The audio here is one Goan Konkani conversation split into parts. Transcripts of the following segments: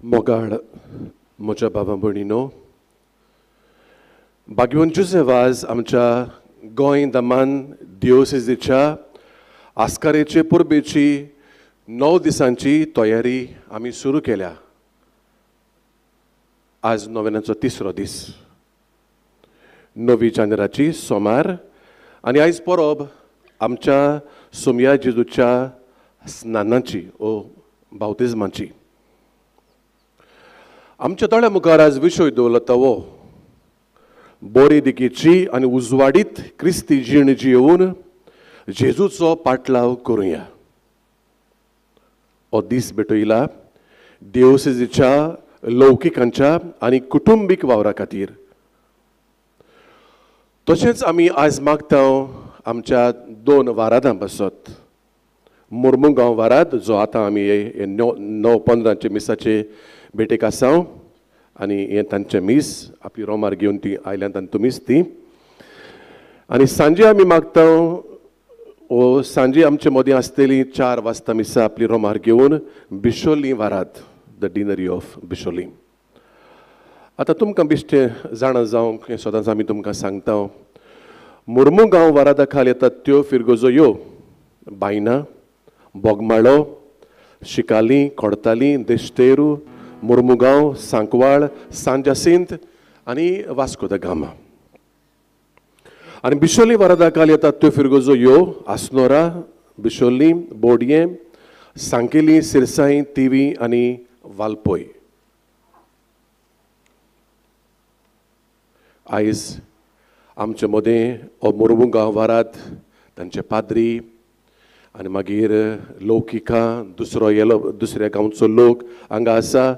मोगाळ म्हज्या बाबा भयणीनो, भाग्यवंत जुझे वाज आमच्या गोंय दमन दियोसेजीच्या आस्कारेचे परबेची 9 दिसांची तयारी आमी सुरू केल्या. आज नोवेनाचो तिसरो दीस, 9 जानेराची सोमार, आनी आयज परब आमच्या सोमया जेजूच्या स्नानाची ओ बावतिज्माची. आमच्या दोळ्या मुखार आज विशय दवरता वो बोरी दिकेची आनी उजवाडीत क्रिस्ती जीण जियोवन जेजूचो पाटलाव करुया. हो दीस भेटयला देवसेजीच्या लौकिकांच्या आनी कुटुंबीक वावरा खातीर. तशेंच आमी आयज मागता आमच्या 2 वारादां पासत, मुर्मुगांव वाराद जो आतां आमी 9:15 मिसाचे भेटेक आसा आनी हें तांचें मीस आपली रोमार घेवन ती आयल्यान तांतू मीस ती. आनी सांजे आमी मागता ओ सांजे आमचे मदीं आसतली 4 वाजता मिसा आपली रोमार घेवन बिशोली वाराद, the deanery of Bicholim. आतां तुमकां बेश्टें जाणा जावंक हें सदांच आमी तुमकां सांगता, मुर्मुगांव वारादा खाल येतात त्यो फिरगोजो ह्यो बायना, बोगमाळो, शिकाली, कोडताली, देश्तेरू, मुर्मुगांव, सांकवाळ, सांजासिंत आनी वास्को the Gama. आनी बिशोली वारादा खाल येतात त्यो फिरगोजो ह्यो आसनोरा, बिशोली, बोडये, सांकेली, सिरसाई, तिवी आनी वालपोय. आयज आमचे मदें हो मुर्मुगांव वाराद तांचे पाद्री आनी मागीर लौकिका दुसरो येलो दुसऱ्या गांवचो लोक हांगा आसा.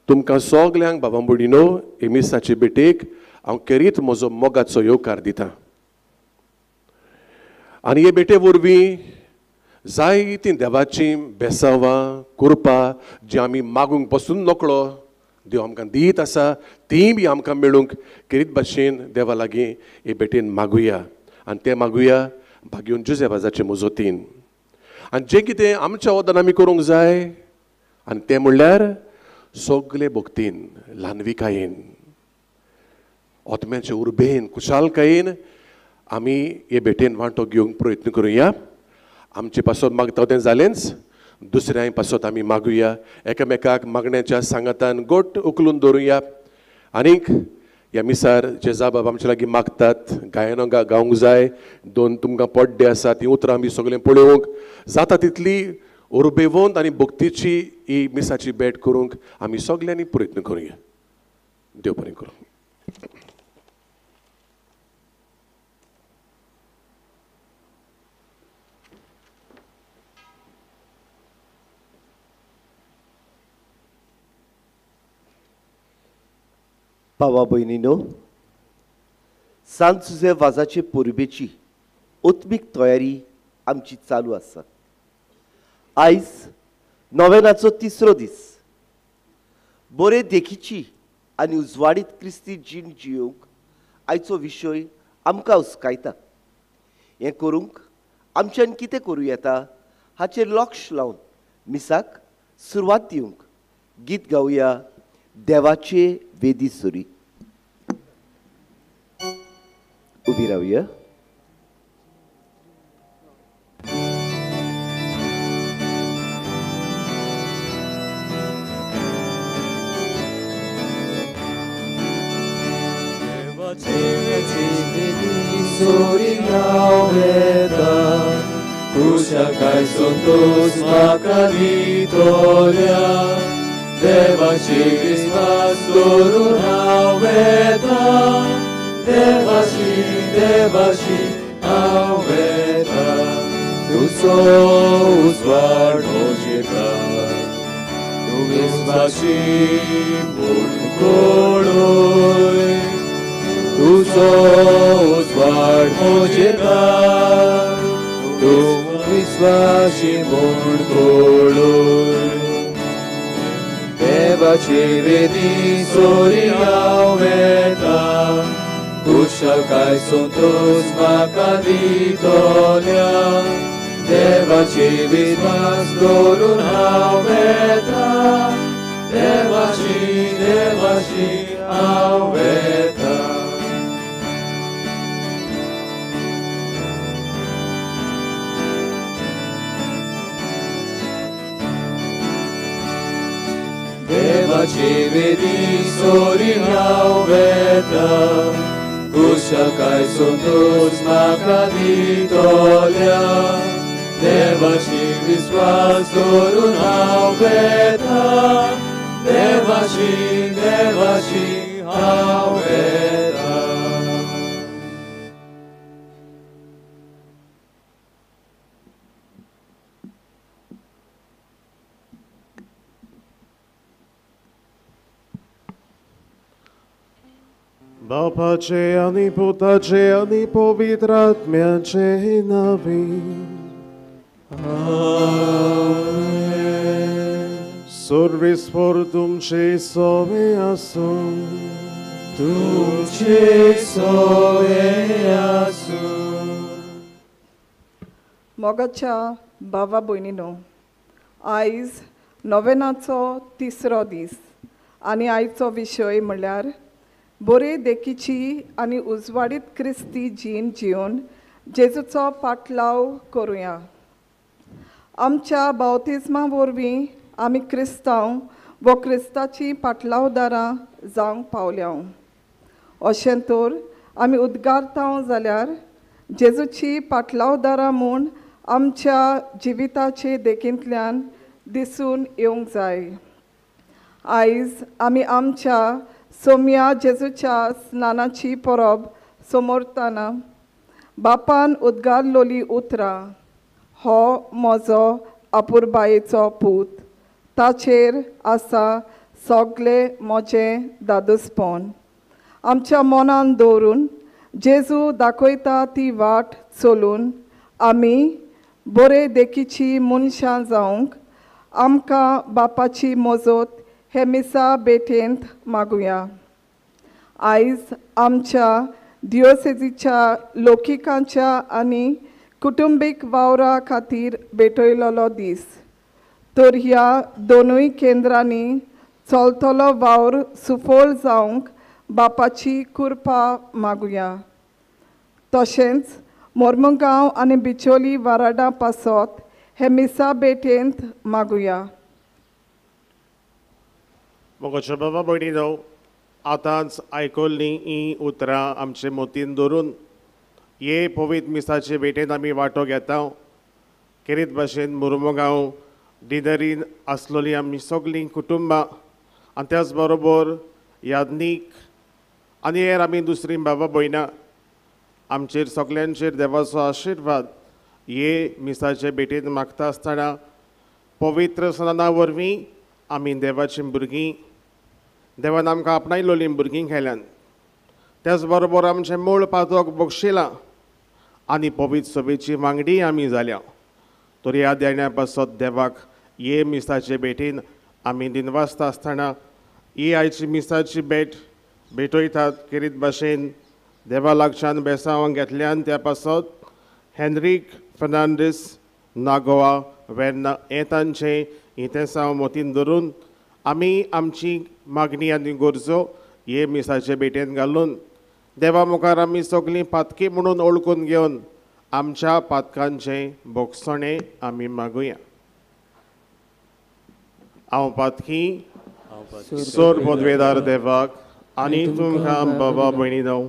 तुमकां सगल्यांक बाबा भयणीनो हे मिसाचे भेटेक हांव खेरीत म्हजो मोगाचो येवकार दिता. आनी हे भेटे वरवीं जायतीं देवाचीं बेसांवां कृपा जी आमी मागूंक पसून नकळो देव आमकां दीत आसा तीं बी आमकां मेळूंक खेरीत भाशेन देवा लागीं हे भेटेन मागुया. आनी तें मागुया भाग्यवंत जुझे वाजाचे मुजोतीन. आनी जें कितें आमच्या वदान आमी करूंक जाय आनी तें म्हणल्यार सगले भक्तीन, ल्हानविकायेन, आत्म्याचे उर्बेन, खुशालकायेन आमी हे भेटेन वांटो घेवंक प्रयत्न करुया. आमचे पासत मागता तें जालेंच, दुसऱ्याय पासत आमी मागुया. एकामेकाक मागण्याच्या सांगातान गोट उखलून दवरुया. आनीक ह्या मिसार जेजाबाब आमचे लागीं मागतात गायनां गावंक जाय, 2 तुमकां पड्डे आसा तीं उतरां आमी सगळें पळोवंक जाता तितली उर्बेवंत आनी भक्तीची ही मिसाची भेट करूंक आमी सगल्यांनी प्रयत्न करुया. देव बरें करूं. भावा भयणीनो, सांत जुझे वाजाचे परबेची आत्मीक तयारी आमची चालू आसा. आयज नोवेनाचो तिसरो दीस. बरे देखीची आनी उजवाडीत क्रिस्ती जीण जियोवंक आयचो विशय आमकां हुस्कायता. हें करूंक आमच्यान कितें करूं येता हाचेर लक्ष लावन मिसाक सुरवात दिवंक गीत गावया देवाचे वेदी सुरी. उबी रावया. कुशाकाय संतोष म्हाका दितोल्या, देवाची विस्वास दवरून हांव वेता, देवाशी देवाशी हांव वेता, तुजो उजवाड म्हजेर तूं विस्वाशी म्हूण कळय, तुजो उजवाड म्हजेर तूं विस्वाशी म्हूण कळय. देवाची वेदी सोरी हांव वेता, कुशलकाय संतोष म्हाका दितोल्या, देवाची विस्वास दवरून हांव वेता, देवाशी देवाशी हांव वेता. देवाचे वेदी सोरी हांव वेता, कुशळकाय संतोष म्हाका दितल्या. देवाशी विस्वास दवरून हांव वेता, देवाशी देवाशी हांव वेता. बापाचे आनी पुताचे आनी पवित्र आत्म्याचे नांवे. सर्वेस्पर तुमचे सवे आसूं. तुमचे सवे आसूं. मोगाच्या भावा भयणीनो, आयज नोवेनाचो तिसरो दीस आनी आयचो विशय म्हणल्यार बरे देखीची आनी उजवाडीत क्रिस्ती जीण जिवन जेजूचो पाटलाव करुया. आमच्या बावतिज्मा वरवीं आमी क्रिस्तांव वो क्रिस्ताची पाटलावदारां जावंक पावल्या. अशें तर आमी उद्गारतांव जाल्यार जेजूची पाटलावदारां म्हूण आमच्या जिविताचे देखींतल्यान दिसून येवंक जाय. आयज आमी आमच्या सोम्या जेजूच्या स्नानाची परब समोरताना बापान उद्गारलोली उतरां, हो म्हजो अपुरबायेचो पूत, ताचेर आसा सगळें म्हजें दादोसपण, आमच्या मनान दवरून जेजू दाखयता ती वाट चलून आमी बरे देखीची मनशां जावंक आमकां बापाची मजत हे मिसा भेटेंत मागुया. आयज आमच्या दियोसेजीच्या लोकिकांच्या आनी कुटुंबीक वावरा खातीर भेटयलेलो दीस, तर ह्या दोनूय केंद्रांनी चलतलो वावर सुफळ जावंक बापाची कृपा मागुया. तशेंच मोर्मुगांव आनी बिचोली वाराडा पासत हे मिसा भेटेंत मागुया. मोगाच्या बाबा भयणीनो, आतांच आयकल्लीं हीं उतरां आमचे मतीन धरून हे पवित्र मिसाचे भेटेंत आमी वांटो घेता. खेरीत भाशेन मुर्मुगांव डिनरीन आसलोलीं आमी सगळीं कुटुंबां आनी त्याच बरोबर याज्ञीक आनी हेर आमी दुसरीं बाबा भयणां, आमचेर सगल्यांचेर देवाचो आशिर्वाद हे मिसाचे भेटेंत मागता आसतना पवित्र स्नाना वरवीं आमी देवाचीं भुरगीं, देवान आमकां आपणायलोलीं भुरगीं केल्यान, त्याच बरोबर आमचें मूळ पातक बक्षिलां आनी पवित्र सभेची वांगडी आमी जाल्या. तर ह्या देण्या पासत देवाक हे मिसाचे भेटीन आमी दिनवासता आसतना ही आयची मिसाची भेट भेटयतात. खेरीत भाशेन देवा लागच्यान बेसांव घेतल्यान त्या पासत हेनरीक फर्नांडीस नागोवा वेर्ना हें तांचें इतेसांव मतीन धरून आमी आमची मागणी आनी गरजो हे मिसाचे भेटेन घालून देवा मुखार आमी सगळीं पातकी म्हणून ओळखून घेवन आमच्या पातकांचें भोगसणें आमी मागुया. हांव पातकी सोर पदवेदार देवाक आनी तुमकां बाबा भयणीनो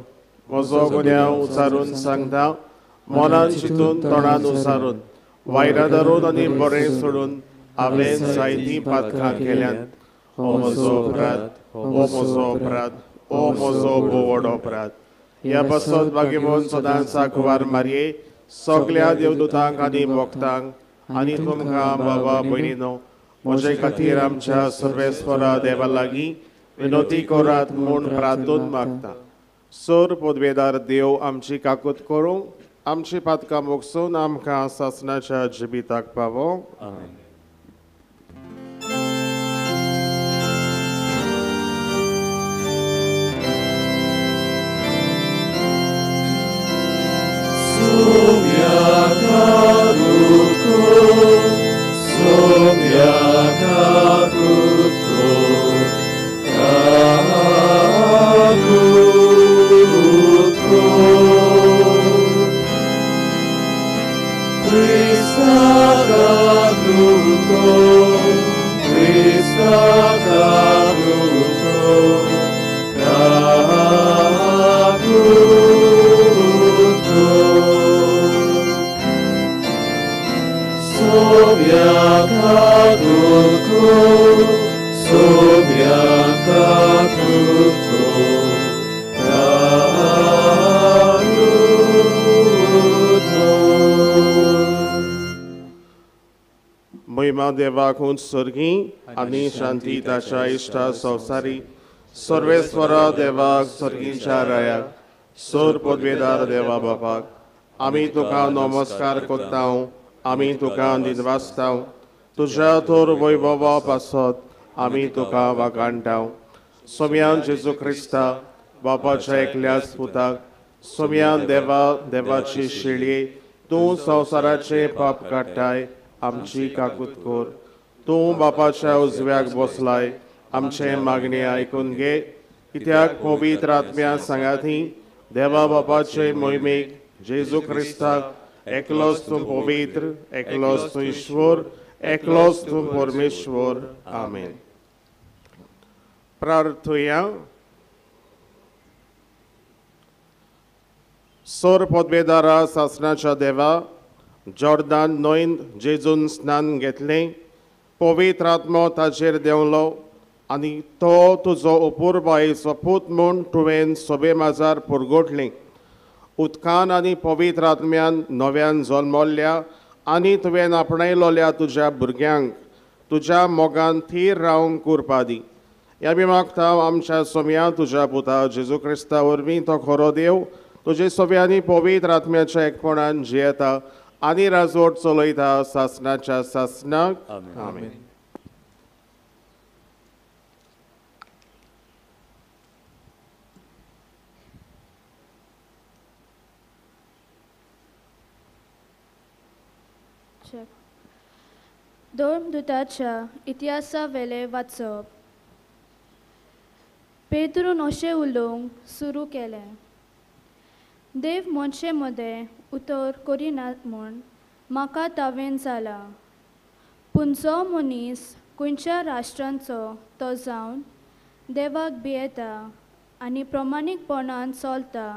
म्हजो गुन्यांव उचारून सांगता, मनान चिंतून तोंडान उचारून वायरां धरून आनी बरें सोडून हांवें जायतीं पातकां केल्यांत. हो म्हजो अपराध, हो म्हजो अपराध, हो म्हजो भोव अपराध. ह्या पासत भाग्यवंत सदांच आंकवार मारये सगल्या देवदूतांक आनी भक्तांक आनी तुमकां बाबा भयणीनो म्हजे खातीर आमच्या सर्वेस्परा देवा लागीं विनोती करात म्हूण प्रार्थून मागता. सोर पदवेदार देव आमची काकूत करूंक, आमची पातकां भोगसून आमकां सासणाच्या जिविताक पावोवंक. Somya kakutko, मोहिमा देवाक उत्सर्गी आनी शांती ताच्या इश्टा संवसारी सर्वेस्वरा देवाक सर्गीच्या रायाक सोर पदवेदार देवा बापाक आमी तुका नमस्कार करता, आमी तुका दिनवासता, तुज्या थोर वैभवा पासत आमी तुका वागाणटा। सोम्यान जेजू क्रिस्ता बापाच्या एकल्याच पुताक सोम्यान देवा देवाची शिळये तूं संवसाराचे पाप काडटाय आमची काकूत कर। तूं बापाच्या उजव्याक बसलाय आमचे मागणे आयकून घे, कित्याक पवित्र आत्म्या सांगाती देवा बापाचे मोहिमेक जेजू क्रिस्ताक एकलोच तूं पवित्र, एकलोच तूं ईश्वर, एकलोच तूं परमेश्वर। आमेन। प्रार्थुया। सोर पदवेदारा सासणाच्या देवा जॉर्दान न्हंयंत जेजून स्नान घेतलें, पवित्र आत्मो ताचेर देंवलो आनी तो तुजो अपुरबायेचो पूत म्हूण तुवें सोबे माजार पुरगोटलें। उदकान आनी पवित्र आत्म्यान नव्यान जल्मल्ल्या आनी तुवें आपणायलोल्या तुज्या भुरग्यांक तुज्या मोगान थीर रावंक कुरपा दी। ह्या बी मागता आमच्या सोम्या तुज्या पुता जेजू क्रिस्ता वरवीं तो खरो देव तुजे सोब्यांनी पवित्र आत्म्याच्या एकपणान जियेता आनी राजवट चलयता सासणाच्या सासणाक। आमेन। धर्मदूताच्या इतिहासावेलें वाचप। पेद्रून अशें उलोवंक सुरू केलें, देव मनशे मदें उतर करिना म्हूण म्हाका तावेन जालां, पूण जो मनीस खंयच्या राष्ट्रांचो तो जावन देवाक भियेता आनी प्रमाणीकपणान चलता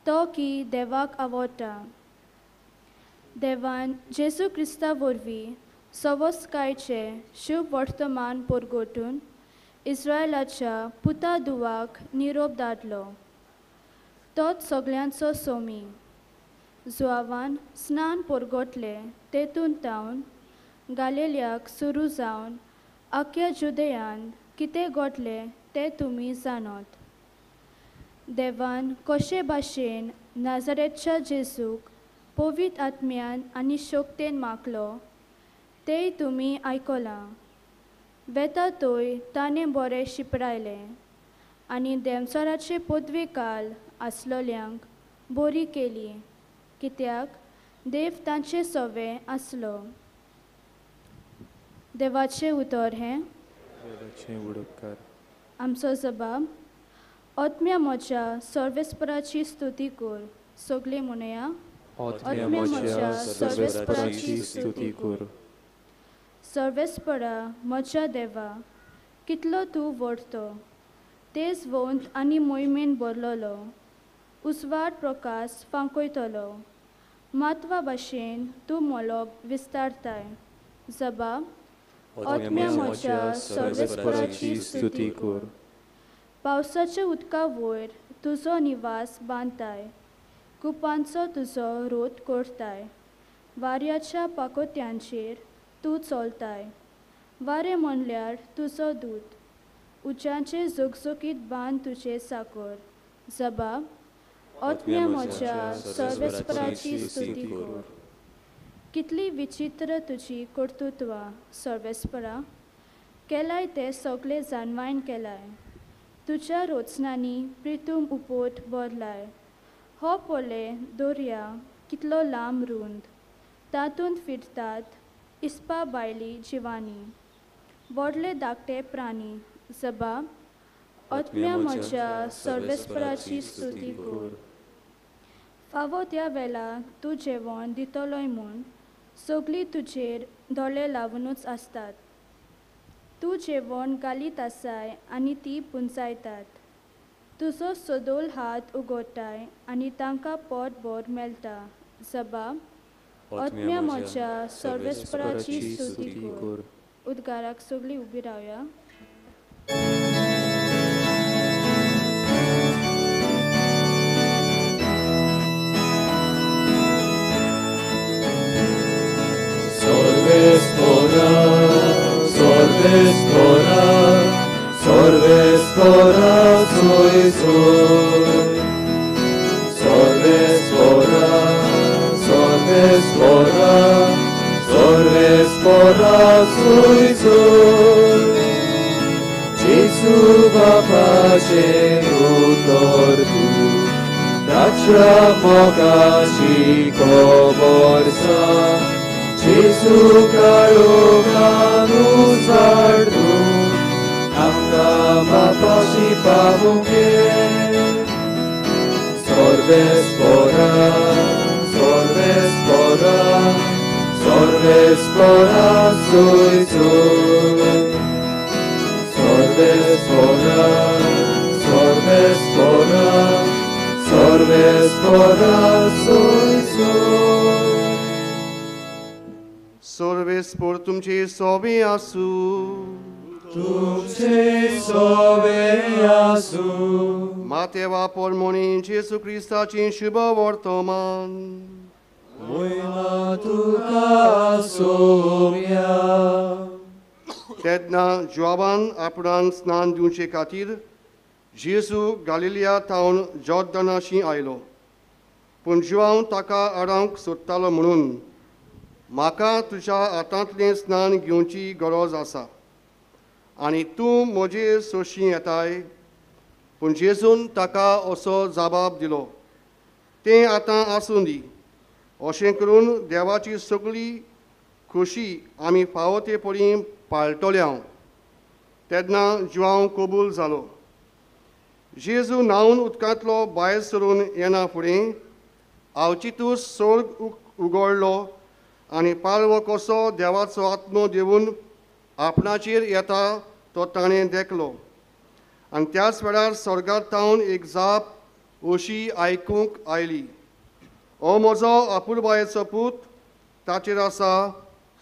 तो की देवाक आवडटा। देवान जेजू क्रिस्ता वरवीं सवस्कायचें शुभ वर्तमान परगटून इस्रायलाच्या पुता दुवाक निरोप धाडलो। तोच सगळ्यांचो सोमी जुआवान स्नान परगटलें तेतून तावन गालेल्याक सुरू जावन आख्या जुदयान कितें घडलें तें तुमी जाणत। देवान कशे भाशेन नाजरेतच्या जेजूक पवित्र आत्म्यान आनी शक्तेन मागलो तेंय तुमी आयकलां। वेता थंय ताणें बरें शिपडायलें आनी देंवचाराचे पदवे काल आसलोल्यांक बरी केली, कित्याक देव तांचे सवे आसलो। देवाचें उतर हें। आमचो जबाब आत्म्या म्हज्या सर्वेस्पराची स्तुती कर। सगळीं म्हणया आत्म्या म्हज्या सर्वेस्पराची स्तुती कर। सर्वेस्परा म्हज्या देवा कितलो तूं व्हडतो, तेजवंत आनी मोहिमेन भरलेलो, उजवाड प्रकाश फांकयतलो, मातवा भाशेन तूं मळब विस्तारताय। जबाब आत्म्या म्हज्या सर्वेस्पराची स्तुती कर। पावसाच्या उदका वयर तुजो निवास बांदताय, कुपांचो तुजो रोद करताय, वाऱ्याच्या पाकोत्यांचेर तूं चलताय, वारें म्हणल्यार तुजो दूत, उज्याचे झगझगीत बांद तुजे साकर। जबाब आत्म्या म्हज्या सर्वेस्पराची स्तुती कर। कितली विचित्र तुजी कर्तृत्वां सर्वेस्परा, केलाय तें सगळें जाणवायन केलाय, तुज्या रचनांनी प्रितूम उपोट भरलाय। हो पळय दर्या कितलो लांब रूंद, तातूंत फिरतात इस्पा बायली जिवानी, व्हडले धाकटे प्राणी। जबाब आत्म्या म्हज्या सर्वेस्पराची स्तुती कर। फावो त्या वेळा तूं जेवण दितलोय म्हूण सगळीं तुजेर दोळे लावुनूच आसतात। तूं जेवण घालीत आसाय आनी ती पुंजायतात, तुजो सदोल हात उगडटाय आनी तांकां पोटभर मेळटा। जबाब आत्म्या म्हज्या सर्वेस्पराची स्तुती कर। उद्गाराक सगळीं उबी रावया। सर्वेस्परा सुय सुय. सर्वेस्पोरा सर्वेस्पोरा सर्वेस्पोरा सुय सुय. जेजू बापाचें उतर तूं ताच्या मोगाची खबर सांग. जेजू काळोखान उजवाड तूं आमकां बापाशी पावूंक ये. सर्वेस्पोरा सर्वेस्पोरा सर्वेस्पोरा सुय सुय. सर्वेस्पोरा सर्वेस्पोरा सर्वेस्पोरा सुय सुय. सर्वेस्पोर तुमचे सोबे आसूं. तुमचे सोबे आसूं. मातेवा पोरमोणी जेजू क्रिस्ताचें शुभ वर्तमान. मोयमा तुका सोम्या. तेन्ना जुआबान आपणाक स्नान दिवचे खातीर जेजू गालिलिया थावन जॉर्दनाशी आयलो. पूण जुआंव ताका आडावंक सोदतालो म्हणून म्हाका तुज्या हातांतलें स्नान घेवची गरज आसा आनी तूं म्हजे सोशी येताय. पूण जेजून ताका असो जबाब दिलो, तें आतां आसूं दी. अशें करून देवाची सगळी खोशी आमी फावो ते परी पाळटले हांव. तेन्ना जुआंव कबूल जालो. जेजू न्हांवन उदकांतलो भायर सरून येना फुडें आवचितूच सोर्ग उगडलो आनी पारवो कसो देवाचो आत्मो देवून आपणाचेर येता तो ताणें देखलो. आनी त्याच वेळार स्वर्गांत थावन एक जाप अशी आयकूंक आयली, हो म्हजो अपुरबायेचो पूत, ताचेर आसा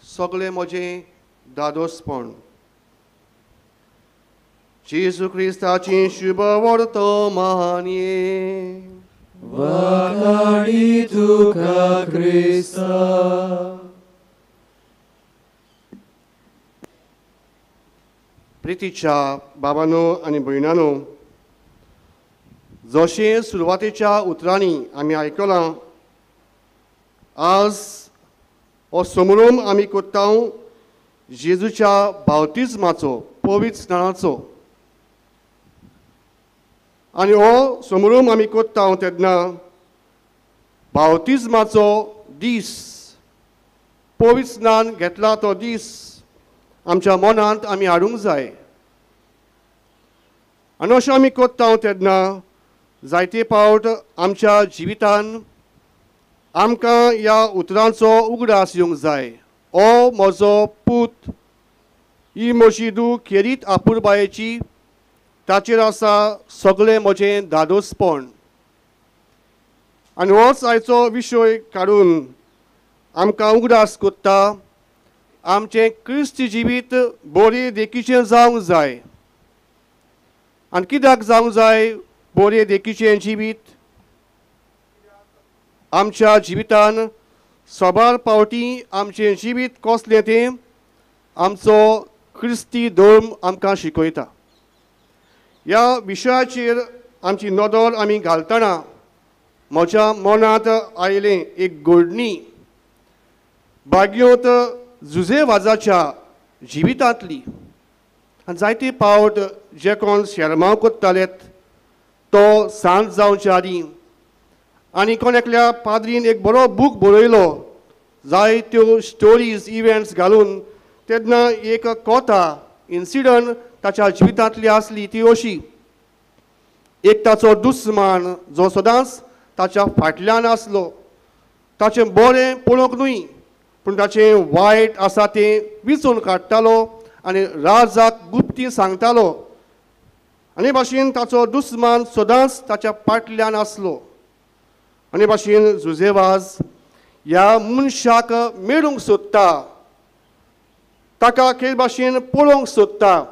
सगळें म्हजें दादोसपण. जेजू क्रिस्ताचें शुभ वर्तमान. वाखाणी तुका क्रिस्ता. प्रितीच्या बाबानो आनी भयणानो, जशें सुरवातेच्या उतरांनी आमी आयकलां, आज हो समारोह आमी करता जेजूच्या बावतिज्माचो, पवित्र स्नानाचो. आनी हो समारोह आमी करता तेन्ना बावतिज्माचो दीस, पवित्र स्नान घेतला तो दीस आमच्या मनांत आमी हाडूंक जाय. आनी अशें आमी करता तेन्ना जायते फावट आमच्या जिवितान आमकां ह्या उतरांचो उगडास येवंक जाय. ओ म्हजो पूत, ही म्हजी धूव खेरीत आपुरबायेची, ताचेर आसा सगळें म्हजें दादोसपण. आनी होच आयचो विशय काडून आमकां उगडास करता आमचें क्रिस्ती जिवीत बरें देखीचें जावंक जाय. आनी कित्याक जावंक जाय बरें देखीचें जिवीत? आमच्या जिवितान साबार पावटी आमचें जिवीत कसलें तें आमचो क्रिस्ती धर्म आमकां शिकयता. ह्या विशयाचेर आमची नदर आमी घालतना म्हज्या मनांत आयलें एक घडणी बाग्योत जुजे वाजाच्या जिवितांतली. आनी जायते फावट जे कोण शेरमांव करताले तो सांज जावचे आदीं आनी कोण एकल्या पाद्रीन एक बरो बूक बरयलो, जायत्यो स्टोरीज इव्हेंट्स घालून. तेन्ना एक कथा इन्सिडंट ताच्या जिवितांतली आसली ती अशी, एक ताचो दुस्मान जो सदांच ताच्या फाटल्यान आसलो, ताचें बरें पळोवंक न्हय पूण ताचें वायट आसा तें विचून काडटालो आनी राजाक गुप्ती सांगतालो. आनी भाशेन ताचो दुस्मान सदांच ताच्या फाटल्यान आसलो. आनी भाशेन जुजेवाज ह्या मनशाक मेळूंक सोदता, ताका खेळ भाशेन पळोवंक सोदता,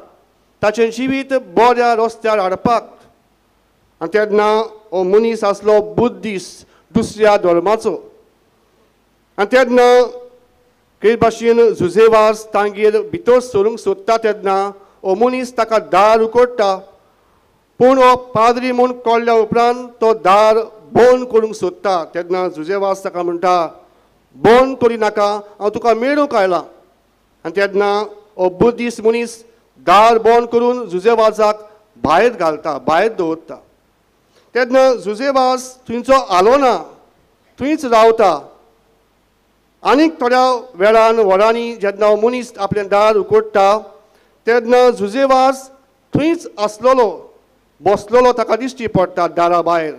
ताचें जिवीत बऱ्या रस्त्यार हाडपाक. आनी तेन्ना हो मनीस आसलो बुद्दीस्ट, दुसऱ्या धर्माचो. आनी तेन्ना खेळ भाशेन जुजेवाज तांगेर भितर सरूंक सोदता तेन्ना हो मनीस ताका दार उगडटा. पूण हो पाद्री म्हूण कळ्ळ्या उपरांत तो दार बंद करूंक सोदता. तेन्ना जुजे वाज ताका म्हणटा, बंद करी नाका, हांव तुका मेळूंक आयलां. आनी तेन्ना हो बुद्धीस मनीस दार बंद करून जुजे वाजाक भायर घालता, भायर दवरता. तेन्ना जुजे वाज थंयचो आलो ना, थंयच रावता. आनीक थोड्या वेळान वरांनी जेन्ना हो मनीस आपलें दार उगडटा तेन्ना जुजे वाज थंयच आसलेलो, बसलेलो ताका दिश्टी पडटा दारा भायर.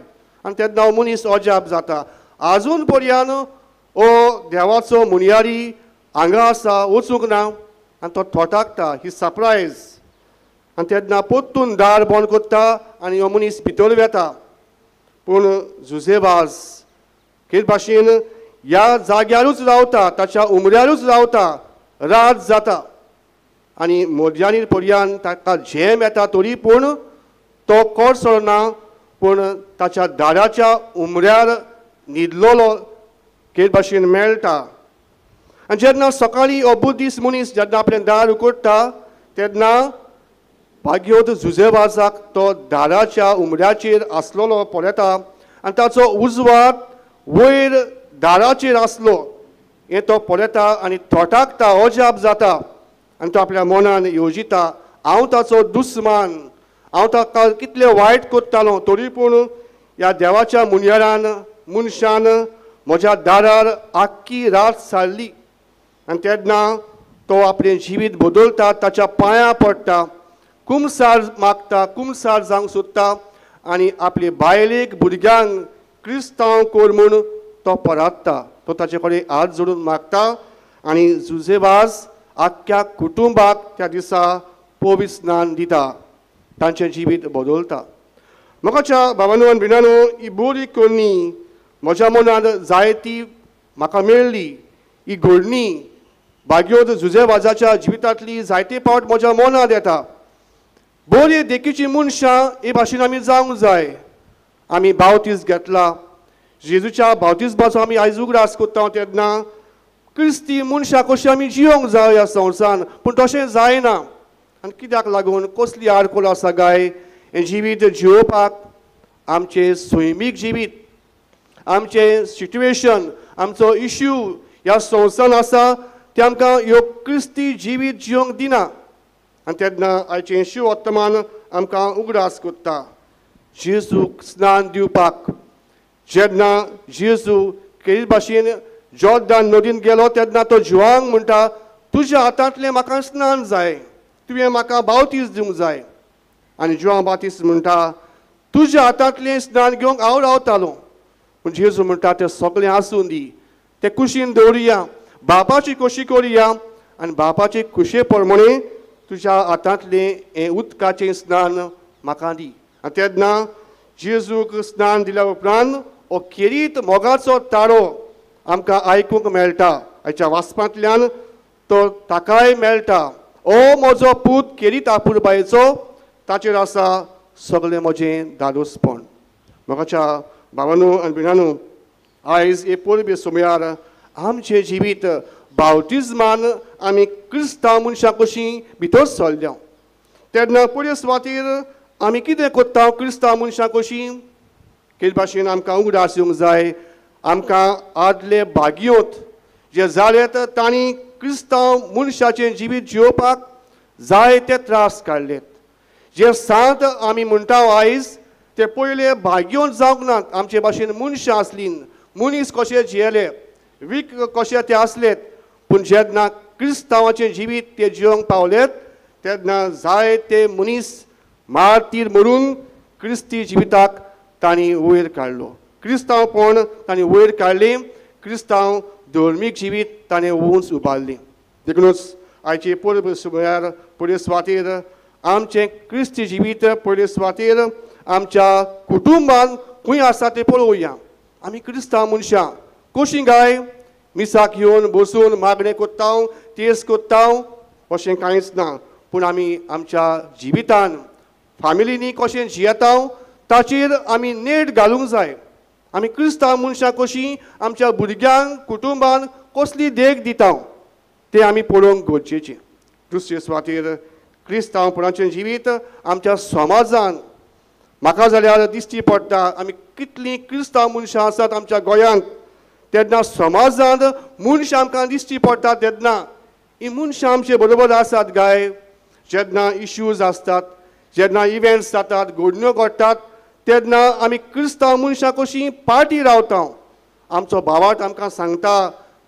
आनी तेन्ना हो मनीस अजाप जाता, आजून पर्यान हो देवाचो मुनियारी हांगा आसा, वचूंक ना. आनी तो थोटाकता, ही सरप्रायज. आनी तेन्ना परतून दार बंद करता आनी हो मनीस भितर वेता. पूण जुजे वाज कितें भाशेन ह्या जाग्यारूच रावता, ताच्या उमऱ्यारूच रावता. रात जाता आनी मोदयानी पर्यान ताका झेम येता, तरी पूण तो कोसळना, पूण ताच्या दाराच्या उमऱ्यार न्हिदलेलो कितें भाशेन मेळटा. आनी जेन्ना सकाळीं हो बुद्धीस मनीस जेन्ना आपलें दार उगडटा तेन्ना भाग्योत जुजे वाजाक तो दाराच्या उमऱ्याचेर आसलेलो पळयता आनी ताचो उजवाड वयर दाराचेर आसलो हें तो पळयता आनी थोटाकता, अजाप जाता. आनी तो आपल्या मनान येवजिता, हांव ताचो दुस्मान, हांव ताका कितलें वायट करतालो, तरी पूण ह्या देवाच्या मुनयारान मनशान म्हज्या दारार आख्खी रात सारली. आनी तेन्ना तो आपलें जिवीत बदलता, ताच्या पांयां पडटा, कुमसार मागता, कुमसार जावंक सोदता आनी आपले बायलेक भुरग्यांक क्रिस्तांव कर म्हूण तो परात्ता. तो ताचे कडेन हात जोडून मागता आनी जुजे वाज आख्ख्या कुटुंबाक त्या दिसा पवित्र स्नान दिता, तांचें जिवीत बदलता. म्हाकाच्या भावानो आनी भयणानो, ही बरी करणी म्हज्या मनांत जायती म्हाका मेळ्ळी. ही घडणी भाग्योत जुजे वाजाच्या जिवितांतली जायते फावट म्हज्या मनांत येता. बरी देखीची मनशां हे भाशेन आमी जावंक जाय. आमी बावतीस घेतला, जेजूच्या बावतीसमाचो आमी आयज उगडास करता तेन्ना क्रिस्ती मनशां कशी आमी जियोंक जाय ह्या संवसारान, पूण तशें जायना. आनी कित्याक लागून, कसली आडखळ आसा काय हें जिवीत जियोवपाक? आमचें सैमीक जिवीत, आमचें सिट्युएशन, आमचो इश्यू ह्या संवसारान आसा ते आमकां ह्यो क्रिस्ती जिवीत जियोंक दिना. आनी तेन्ना आयचें शिव वर्तमान आमकां उगडास करता, जेजूक स्नान दिवपाक जेन्ना जेजू केरी भाशेन जॉर्दान नदीन गेलो तेन्ना तो जुवांक म्हणटा, तुज्या हातांतलें म्हाका स्नान जाय, तुवें म्हाका बावतीस दिवंक जाय. आनी जुवांव बातीस म्हणटा, तुज्या हातांतलें स्नान घेवंक हांव रावतालो. पूण जेजू म्हणटा, तें सगळें आसूं दी, तें कुशीन दवरुया, बापाची खोशी करुया आनी बापाचे खुशे प्रमाणे तुज्या हातांतलें हें उदकाचें स्नान म्हाका दी. आनी तेन्ना जेजूक स्नान दिल्या उपरांत हो खेरीत मोगाचो ताळो आमकां आयकूंक मेळटा. आयच्या वाचपांतल्यान तो ताकाय मेळटा, ओ म्हजो पूत खेरीत आपुरबायेचो, ताचेर आसा सगळें म्हजें धादोसपण. म्हाकाच्या भावानू आनी भयणानू, आयज हे परबे सुमयार आमचें जिवीत बावतिज्मान आमी क्रिस्तांव मनशां कशीं भितर सरल्या तेन्ना पयले सुवातेर आमी कितें करता क्रिस्तांव मनशां कशीं? कितें भाशेन आमकां उगडास येवंक जाय, आमकां आदले भाग्योत जे जाले तांणी क्रिस्तांव मनशाचें जिवीत जियोवपाक जायते त्रास काडले. जे सांत आमी म्हणटा आयज ते पयले भाग्योत जावंक नात. आमचे भाशेन मनशां आसलीं, मनीस कशे जियेले, वीक कशे ते आसलेत, पूण जेन्ना क्रिस्तांवाचें जिवीत ते जियोंक पावलेत तेन्ना जायते मनीस मारतीर मरून क्रिस्ती जिविताक तांणी वयर काडलो. क्रिस्तांवपण तांणी वयर काडलें, क्रिस्तांव धर्मीक जिवीत ताणें उंच उबारलें. देखूनच आयचे परब सुमार पयले सुवातेर आमचें क्रिस्ती जिवीत पयले सुवातेर आमच्या कुटुंबान खंय आसा तें पळोवया. आमी क्रिस्तांव मनशां कशीं काय मिसाक येवन बसून मागणें करता, तेज करता अशें कांयच ना, पूण आमी आमच्या जिवितान फामिलींनी कशें जियेता ताचेर आमी नेट घालूंक जाय. आमी क्रिस्तांव मनशां कशीं आमच्या भुरग्यांक कुटुंबान कसली देख दिता तें आमी पळोवंक गरजेचें. दुसरे सुवातेर क्रिस्तांवपणाचें जिवीत आमच्या समाजान म्हाका जाल्यार दिश्टी पडटा आमी कितलीं क्रिस्तांव मनशां आसात आमच्या गोंयांत, तेन्ना समाजांत मनशां आमकां दिश्टी पडटा तेन्ना ही मनशां आमचे बरोबर आसात गाय. जेन्ना इश्यूज आसतात, जेन्ना इव्हेंट्स जातात, घडण्यो घडटात, तेन्ना आमी क्रिस्तांव मनशां कशीं पार्टी रावता. आमचो भावार्थ आमकां सांगता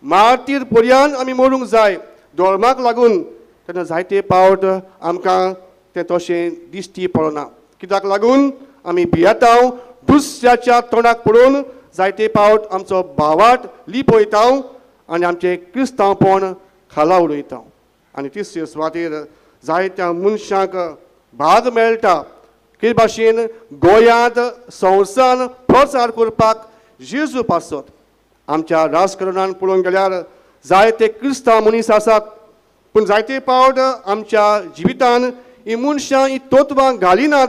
मार्तीर पर्यान आमी मरूंक जाय धर्माक लागून. तेन्ना जायते पावट आमकां तें तशें दिश्टी पडना. कित्याक लागून आमी भियेता, दुसऱ्याच्या तोंडाक पळोवन जायते पावट आमचो भावार्थ लिपयता आनी आमचें क्रिस्तांवपण खाला उडयता. आनी तिसरे सुवातेर जायत्या मनशांक भाग मेळटा कितें भाशेन गोंयांत संवसार प्रचार करपाक जेजू पासत. आमच्या राजकारणान पळोवंक गेल्यार जायते क्रिस्तांव मनीस आसात, पूण जायते पावट आमच्या जिवितान ही मनशां ही तत्वां घालिनात.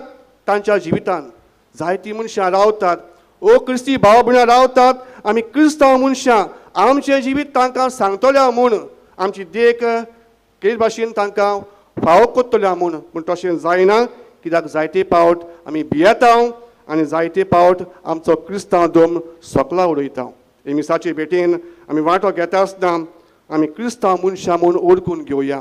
तांच्या जिवितान जायतीं मनशां रावतात, ओ क्रिस्ती भाव भयणां रावतात. आमी क्रिस्तांव मनशां आमचें जिवीत तांकां सांगतल्या म्हूण, आमची देख कितें भाशेन तांकां फावो करतल्या म्हूण, पूण तशें जायना. कित्याक जायते पावट आमी भियेता आनी जायते पावट आमचो क्रिस्तांव धर्म सकला उडयता. हे मिसाचे भेटेन आमी वांटो घेता आसतना आमी क्रिस्तांव मनशां म्हूण ओळखून घेवया.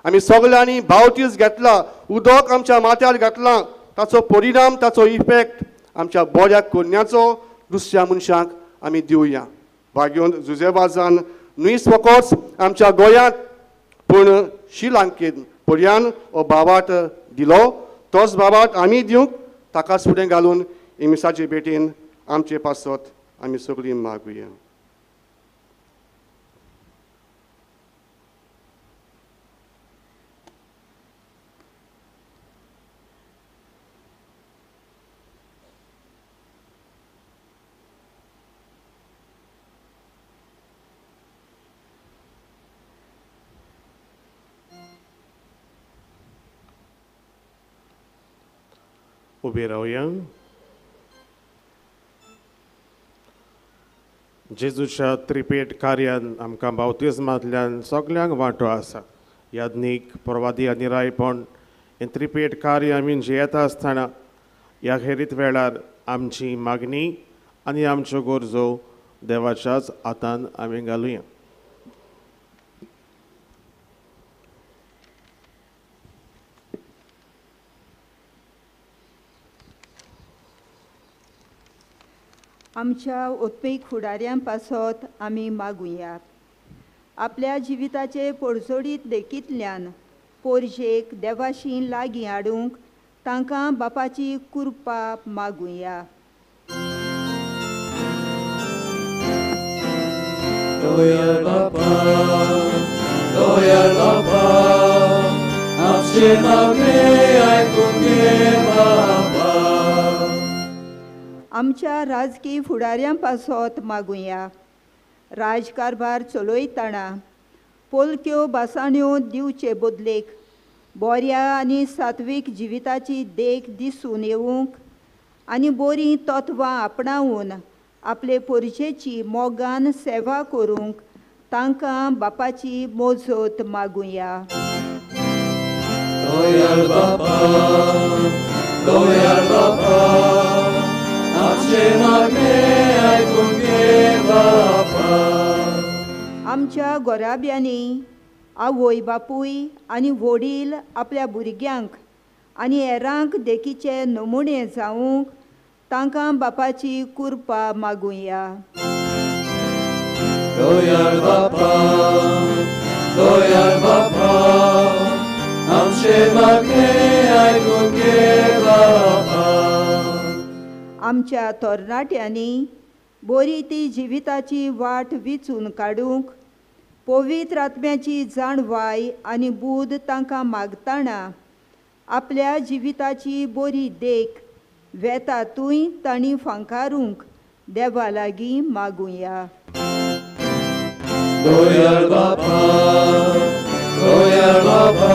आमी सगल्यांनी बावतीस घेतला, उदक आमच्या माथ्यार घातलां, ताचो परिणाम, ताचो इफेक्ट आमच्या बऱ्या करण्याचो दुसऱ्या मनशांक आमी दिवया. भाग्योन जुजेवाजान न्हय फकत आमच्या गोंयांत पूण श्रीलंकेन पर्यान हो भावार्थ दिलो, तोच भावार्थ आमी दिवंक ताकाच फुडें घालून मिसाचे भेटेन आमचे पासत आमी सगळीं मागुया. उबे रावया. जेजूच्या त्रिपेट कार्यान आमकां बावतिज्मांतल्यान सगल्यांक वांटो आसा. याज्ञीक, प्रवादी आनी रायपण हें त्रिपेट कार्य आमी जियेता आसतना ह्या खेरीत वेळार आमची मागणी आनी आमच्यो गरजो देवाच्याच हातान आमी घालुया. आमच्या उत्पीक फुडाऱ्यां पासत आमी मागुया. आपल्या जिविताचे पोडजोडीत देखींतल्यान पोरजेक देवाशी लागीं हाडूंक तांकां बापाची कृपा मागुया. दयाळ बापा, दयाळ बापा, आमचे मागणें आयकून घे बापा. आमच्या राजकीय फुडाऱ्यां पासत मागुया. राजकारभार चलयतना पोलक्यो भासाण्यो दिवचे बदलेक बऱ्या आनी सात्वीक जिविताची देख दिसून येवंक आनी बरीं तत्वां आपणावन आपले पोरजेची मोगान सेवा करूंक तांकां बापाची मोजत मागुया. दयाळ बापा, दयाळ बापा, आमचे मागणें आयकून घे बापा. आमच्या गोराब्यांनी आवय बापूय आनी वडील आपल्या भुरग्यांक आनी हेरांक देखीचे नमुणे जावंक तांकां बापाची कृपा मागुया. दयाळ बापा, दयाळ बापा, आमचे मागणें आयकून घे बापा. आमच्या तरणाट्यांनी बरी ती जिविताची वाट विचून काडूंक पवित्र आत्म्याची जाणवाय आनी बूद तांकां मागतना आपल्या जिविताची बरी देख वेता तूंय तांणी फांकारूंक देवा लागीं मागुया. दयाळ बापा, दयाळ बापा,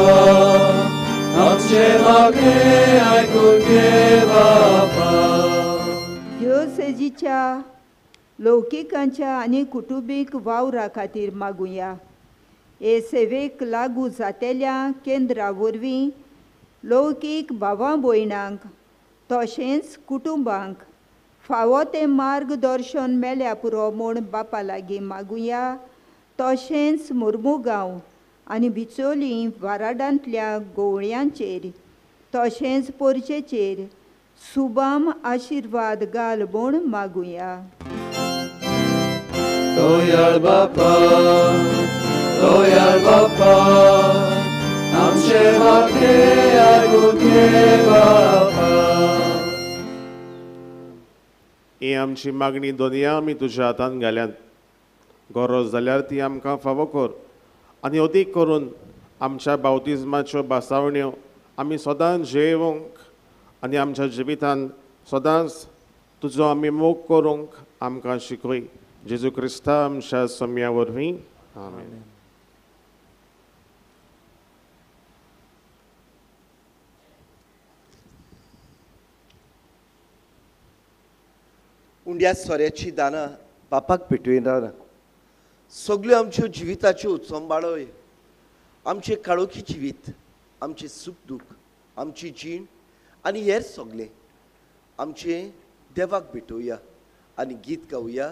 आमचे मागणें आयकून घे बापा. दियोसेजीच्या लौकिकांच्या आनी कुटुंबीक वावरा खातीर मागुया. हे सेवेक लागू जातेल्या केंद्रा वरवीं लौकीक भावां भयणांक तशेंच कुटुंबांक फावो तें मार्गदर्शन मेळ्ळ्या पुरो म्हूण बापा लागीं मागुया. तशेंच मुर्मुगांव आनी बिचोली वाराडांतल्या गोवळ्यांचेर तशेंच पोरचेचेर सुबाम आशिर्वाद घाल म्हूण मागुया. दयाळ बापा, दयाळ बापा, आमचे मागणे आयकून घे बापा. ही आमची मागणी दोनया आमी तुज्या हातान घाल्यात. गरज जाल्यार ती आमकां फावो कर आनी अदीक करून आमच्या बावतिज्माच्यो बासावण्यो आमी सदांच जियेवंक आनी आमच्या जिवितान सदांच तुजो आमी मोग करूंक आमकां शिकय. जेजू क्रिस्ता आमच्या सम्या वरवीं आमेन. उंड्या सोऱ्याची दानां बापाक पेटयना. सगल्यो आमच्यो जिविताच्यो उचंबाळोय, आमचें काळोखी जिवीत, आमचें सूख दूख, आमची जीण आनी हेर सगलें आमचें देवाक भेटोवया आनी गीत गावया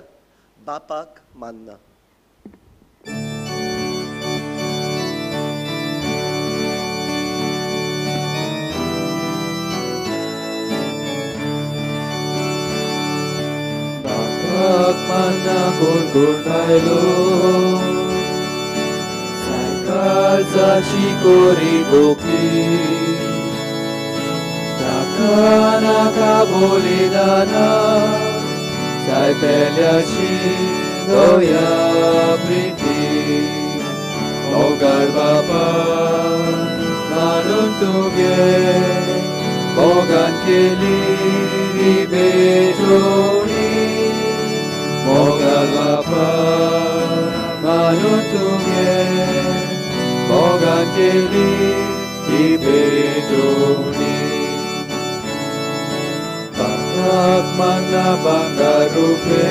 बापाक मानना. बापाक मानना कोण कोण भायलो, सायकाळजाची कोरी गोपी, ताका नाका बोलिदाना, साय पेल्याची दया प्रिती. मोगाळ बापा मानून तुगे मोगान केली ही भेटवणी. मोगाळ बापा मानून तुगे मोगान केली ही भेटवणी. बापाक मानना भांगर रुपे,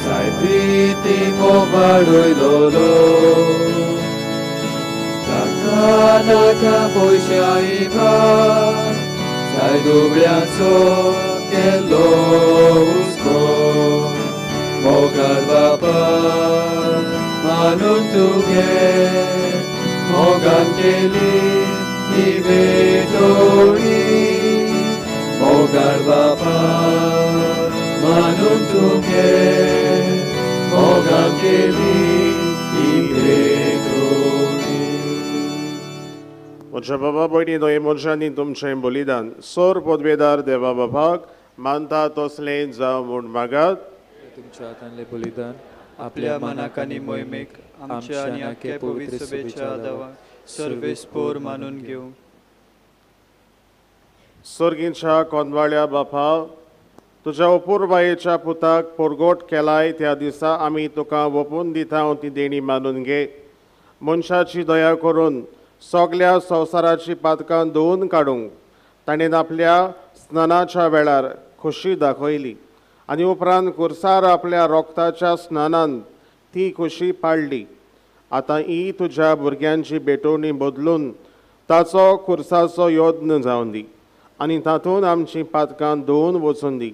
साय प्रिती मोग वाडयलोलो, ताका नाका पयशा इबार, साय दुबळ्यांचो केलो हुस्को. मोगाळ बापा मानून तुगे मोगान केली ही भेटवणी. मोगाळ बापा मानून तुगे मोगान केली ही भेटवणी. म्हज्या बाबा भयणी न्हय मनशांनी तुमचें बलिदान सोर पदवेदार देवा बापाक मानता तसलें जावं म्हूण मागात. तुमच्या हातांतलें बलिदान आपल्या मनाक आनी मोहिमेक आमच्या आनी आख्या पवित्र सभेच्या देवाक सर्वेस्पोर मानून घेवं. सर्गीच्या कोंदवाळ्या बापा, तुज्या अपुरबायेच्या पुताक परगोट केलाय त्या दिसा आमी तुका वोपून दिता ती देणी मानून घे. मनशाची दया करून सगल्या संवसाराची पातकां धुवून काडूंक ताणें आपल्या स्नानाच्या वेळार खोशी दाखयली आनी उपरांत कुर्सार आपल्या रोगताच्या स्नानान ती खोशी पाडली. आतां ही तुज्या भुरग्यांची भेटवणी बदलून ताचो कुर्साचो यत्न जावन दी आनी तातूंत आमचीं पातकां धुवून वचून दी.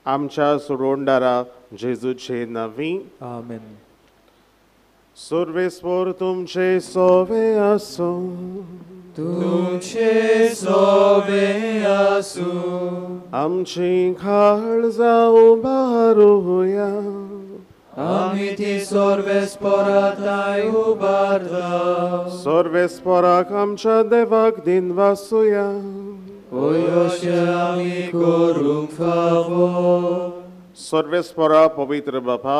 आमच्या सोडवणदारा जेजूचे नांवी आमेन. सर्वेस्पोर तुमचे सोवे आसूं. तुमचे सोवे आसूं. आमची काळजां उबारुया. आमी ती सर्वेस्पोराताय उबारता. सर्वेस्पोराक आमच्या देवाक दिनवासुया. अशें आमी करूंक फावो. सर्वेस्पोरा पवित्र बापा,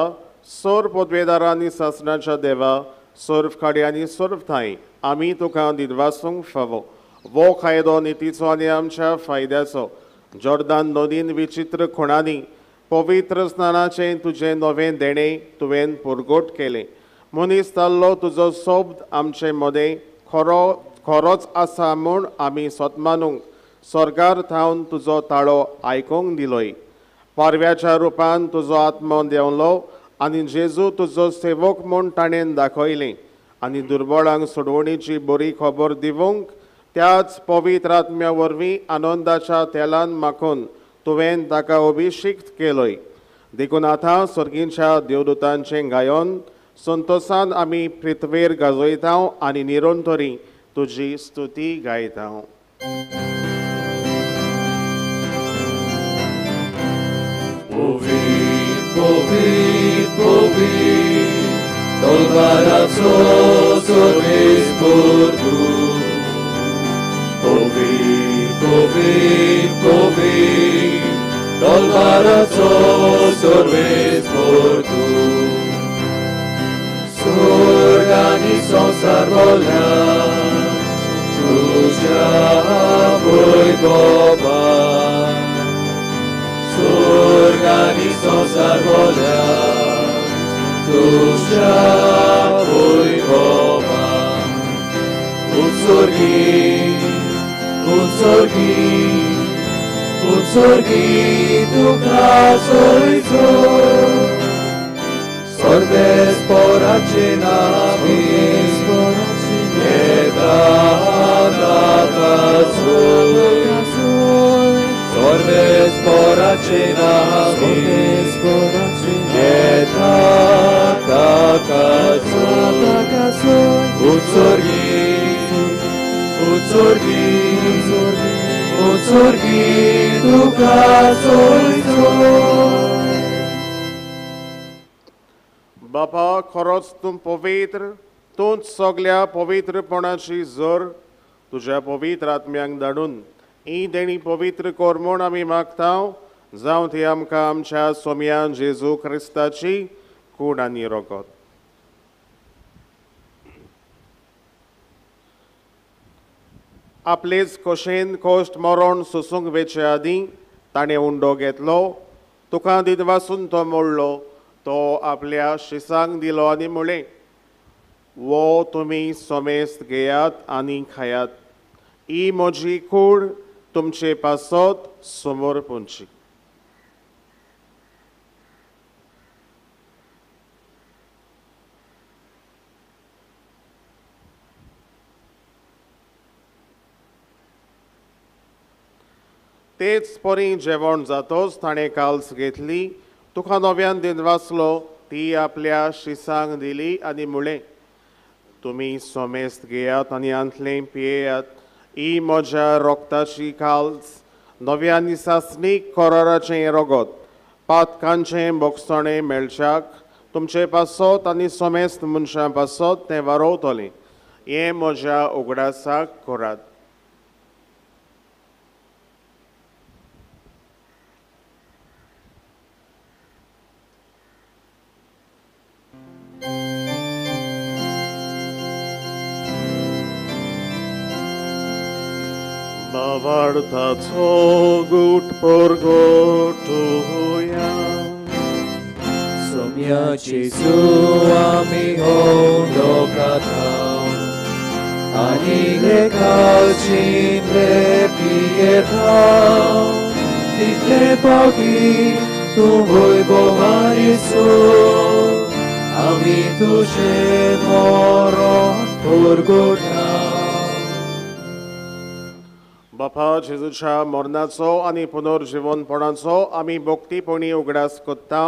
सर्व पदवेदारांनी सासणाच्या देवा, सर्व खाड्यांनी सर्व ठांय आमी तुका दिनवासूंक फावो. वो कायदो नितीचो आनी आमच्या फायद्याचो जॉर्दान नदीन विचित्र खुणांनी पवित्र स्नानाचें तुजें नवें देणें तुवें परगट केलें. मनीस जाल्लो तुजो शब्द आमचे मदें खरो खरोच आसा म्हूण आमी सतमानूंक स्वर्गार थावन तुजो ताळो आयकूंक दिलोय. पारव्याच्या रुपान तुजो आत्मो देंवलो आनी जेजू तुजो सेवक म्हूण ताणें दाखयलें आनी दुर्बळांक सोडवणीची बरी खबर दिवंक त्याच पवित्र आत्म्या वरवीं आनंदाच्या तेलान माखून तुवें ताका अभिषिक्त केलोय. देखून आतां सर्गींच्या देवदूतांचें गायन संतोसान आमी पृथ्वेर गाजयता आनी निरंतरी तुजी स्तुती गायता. Povit, povit, tolvarațo sorvesportu. Povit, povit, povit, tolvarațo sorvesportu. Surgani sonsar volea, tuja voi boba. Surgani sonsar volea, tuja voi boba. Utsorgi, utsorgi, utsorgi tuka soizo. Sorbes poracina vis, eta takazoi. Sorbes poracina vis, eta takazoi. Utsorgi, utsorgi, utsorgi tuka soizo. बापा खरोच तूं पवित्र, तूंच सगल्या पवित्रपणाची जोर तुज्या पवित्र आत्म्यांक धाडून ही देणी पवित्र कर म्हूण आमी मागता. जावं ती आमकां आमच्या सोम्यान जेजू क्रिस्ताची कूड आनी रगत. आपलेच खोशेन कोश्ट मरण सोसूंक वेचे आदीं ताणें उंडो घेतलो, तुका दिदवासून तो मोडलो, तो आपल्या शिसांक दिलो आनी म्हळें, वो तुमी समेस्त घेयात आनी खायात, ही म्हजी कूड तुमचे पासत समोर पुंची. तेच परी जेवण जातोच ताणें काल्स घेतली, तुका नव्यान दिनवासलो, ती आपल्या शिसांक दिली आनी म्हळें, तुमी समेस्त घेयात आनी आंतलें पियेयात, ही म्हज्या रोगताची काल्स, नव्या निसासनीक कराराचें रगत, पातकांचें बोगसणें मेळच्याक तुमचे पासत आनी समेस्त मनशां पासत तें वारोवतलें. हें म्हज्या उगडासाक करात. भावार्थाचो गूट परगटुया. सोम्या जेजू आमी होंडो खाता आनी हे कालचिंतले पियेता, तितले पावटी तूं वैभवारीसो आमी तुजें मरण परगटा. बापा जेजूच्या मरणाचो आनी पुनर्जिवनपणाचो आमी भक्तीपणी उगडास करता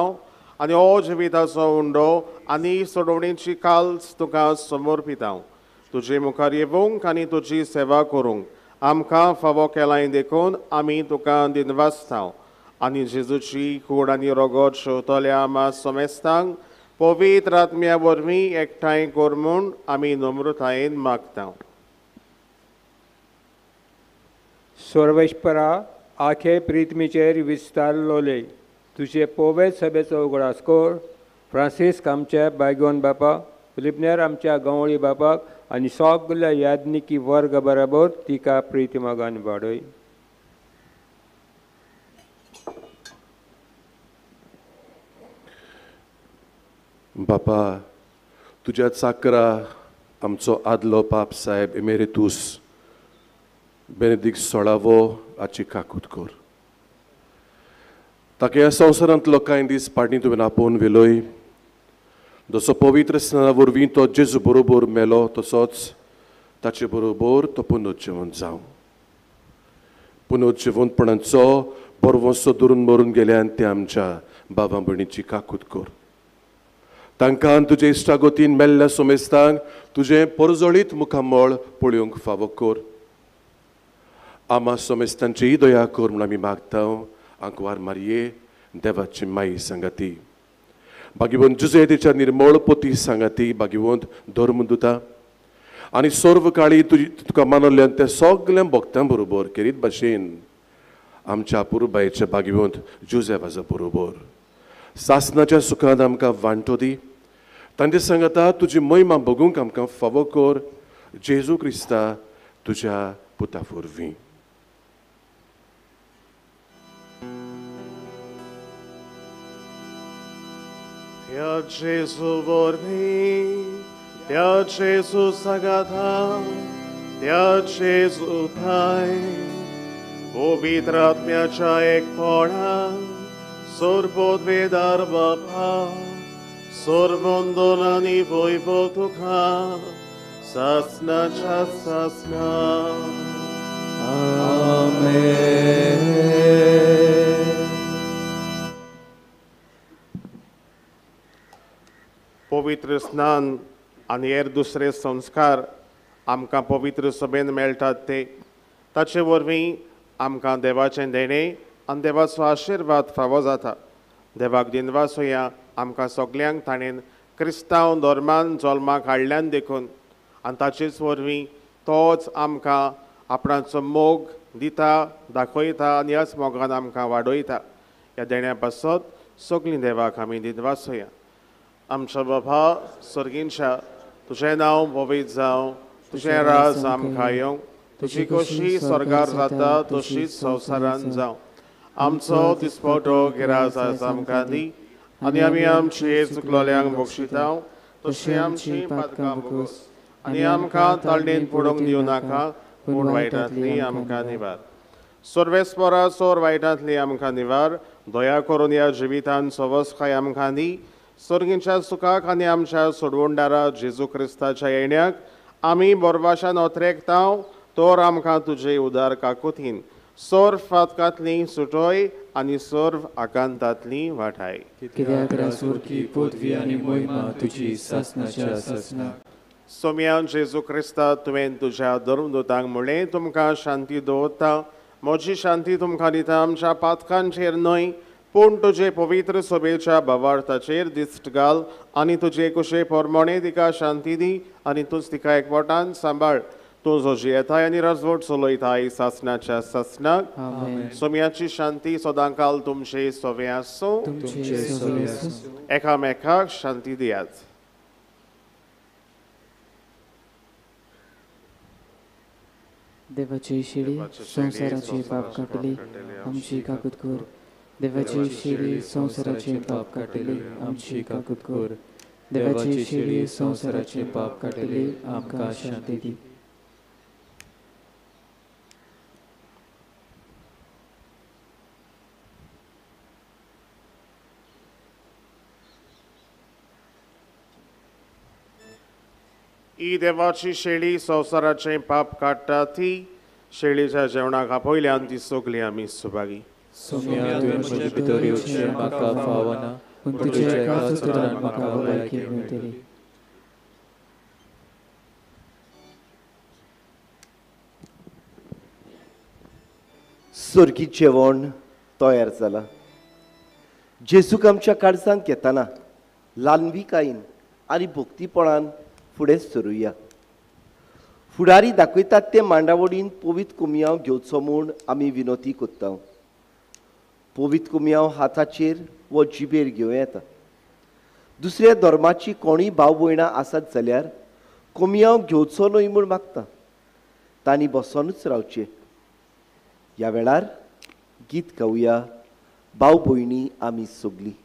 आनी हो जिविताचो उंडो आनी सोडवणेची काल्स तुका समर्पिता. तुजे मुखार येवंक आनी तुजी सेवा करूंक आमकां फावो केलाय देखून आमी तुका दिनवासता. आनी जेजूची कूड आनी रगत शेवतल्या आमा समेस्तांक पवित्र आत्म्या वरवीं एकठांय कर म्हूण आमी नम्रतायेन मागता. सर्वेश्वरा आखे प्रिथमीचेर विस्तारलोले तुजे पोवेत सभेचो उगडास कर. फ्रांसीस्क आमच्या बायगोन बापा, फिलिपनेर आमच्या गंवळी बापाक आनी सगल्या याज्ञिकी वर्ग बराबर तिका प्रितीमोगान वाडय. बापा तुज्या चाकरा आमचो आदलो पाप साहेब एमेरितूस बेनेदीक सोळावो हाची काकूत कर. ताका ह्या संवसारांतलो कांय दीस पाडणी तुवें आपोवन व्हेलोय. जसो पवित्र स्नाना वरवीं तो जेजू बरोबर मेलो तसोच ताचे बरोबर तो पुनर्जिवंत जावं. पुनर्जिवंतपणाचो बरवसो धरून मरून गेल्यान ते आमच्या बाबा भयणीची काकूत कर. तांकां तुजे इश्टागतीन मेल्ल्या सोमेस्तांक तुजें परजळीत मुखामळ पळोवंक फावो कर. आमा सोमेस्तांचीय दया कर म्हूण आमी मागता. आंकवार मारये देवाची माई सांगाती, भाग्यवंत जुजे तिच्या निर्मळ पोती सांगाती, भाग्यवंत धर्मदुता आनी सर्व काळी तुजी तुका मानवल्यान त्या सगळ्या भक्तां बरोबर केरीत भाशेन आमच्या पुरुबायच्या भाग्यवंत जुजेवाजा बरोबर सासनाच्या सुखांत आमकां वांटो दी. तांचे सांगता तुजी महिमा बगूंक आमकां फावो कर. जेजू क्रिस्ता तुज्या पुता वरवीं. त्या जेजू वरवीं, त्या जेजू सांगाता, त्या जेजू थाय पवित्र आत्म्याच्या एकपणान सर्वोद्वेदार बापा सर्वंदन आनी वैभव तुका सासनाच्या सासना. आमेन. पवित्र स्नान आनी हेर दुसरे संस्कार आमकां पवित्र सभेन मेळटात ते ताचे वरवीं आमकां देवाचें देणें आनी देवाचो आशिर्वाद फावो जाता. देवाक दिनवासुया आमकां सगल्यांक ताणें क्रिस्तांव धर्मान जल्माक हाडल्यान देखून आनी ताचेच वरवीं तोच आमकां आपणाचो मोग दिता, दाखयता आनी ह्याच मोगान आमकां वाडयता. ह्या देण्या पासत सगलीं देवाक आमी दिनवासुया. आमच्या बाबा सर्गींच्या, तुजें नांव पवित्र जावं, तुजें राज आमकां येवं, तुजी खोशी स्वर्गार जाता तशीच संवसारान जावं. आमचो दिसपटो गिरास आज आमकां दी आनी आमी आमची चुकलोल्यांक बक्षिता तशी आमची पातकां भोगोस आनी आमकां ताळणेन पडोवंक दिवं नाका, पूण वायटांतली आमकां निवार. सर्वेस्परा सोर वायटांतली आमकां निवार. दया करून ह्या जिवितान सवसकाय आमकां दी. सर्गींच्या सुखाक आनी आमच्या सोडवणदारा जेजू क्रिस्ताच्या येण्याक आमी बोरवाशान ओतरेकताव. तर आमकां तुजे उदार काकुतीन सर्व फातकांतली सुटोय आनी सर्व आकांतांतली वाठाय. कित्याक रासुरकी पदवी आनी मोहिमा तुजी सासनाच्या सासनाक. सोम्या जेजू क्रिस्ता, तुवें तुज्या धर्मदूतांक म्हणलें, तुमकां शांती दवरता, म्हजी शांती तुमकां दिता, आमच्या पातकांचेर न्हय पूण तुजे पवित्र सभेच्या भावार्थाचेर दिश्ट घाल आनी तुजे कुशे प्रमाणे तिका शांती दी आनी तूंच तिका एकवटान सांबाळ. तूं जो जियेताय आनी राजवट चलयताय सासनाच्या सासनाक. सोम्याची शांती सदांकाल तुमचे सवे आसूं. एकामेकाक शांती दियात. देवाची शिडी संवसाराचे पाप काडटली आमची काकूत कर. देवाची शिडी संवसाराचे पाप काडटली आमची काकूत कर. देवाची शिडी संवसाराचे पाप काडटली आमकां शांती दी. ही देवाची शेळी संवसाराचें पाप काडटा ती शेळीच्या जेवणाक आपयल्यान ती सगळी आमी सुभागी. सोम्या, तुवें म्हजे भितर येवचें म्हाका फावना, पूण तुज्या एकाच उतरान म्हाका भलायकी मेळटली. सर्गी जेवण तयार जालां. जेजूक आमच्या काळजांत घेतना ल्हानविकायेन आनी भक्तीपणान फुडें सरुया. फुडारी दाखयतात ते मांडावळीन पवित्र कुमयांव घेवचो म्हूण आमी विनोती करता. पवित्र कुमयांव हाताचेर वो जिबेर घेवं येता. दुसऱ्या धर्माची कोणूय भाव भयणां आसत जाल्यार कुमयांव घेवचो न्हय म्हूण मागता. तांणी बसोनूच रावचें. ह्या वेळार गीत गावया भाव भयणी आमी सगलीं.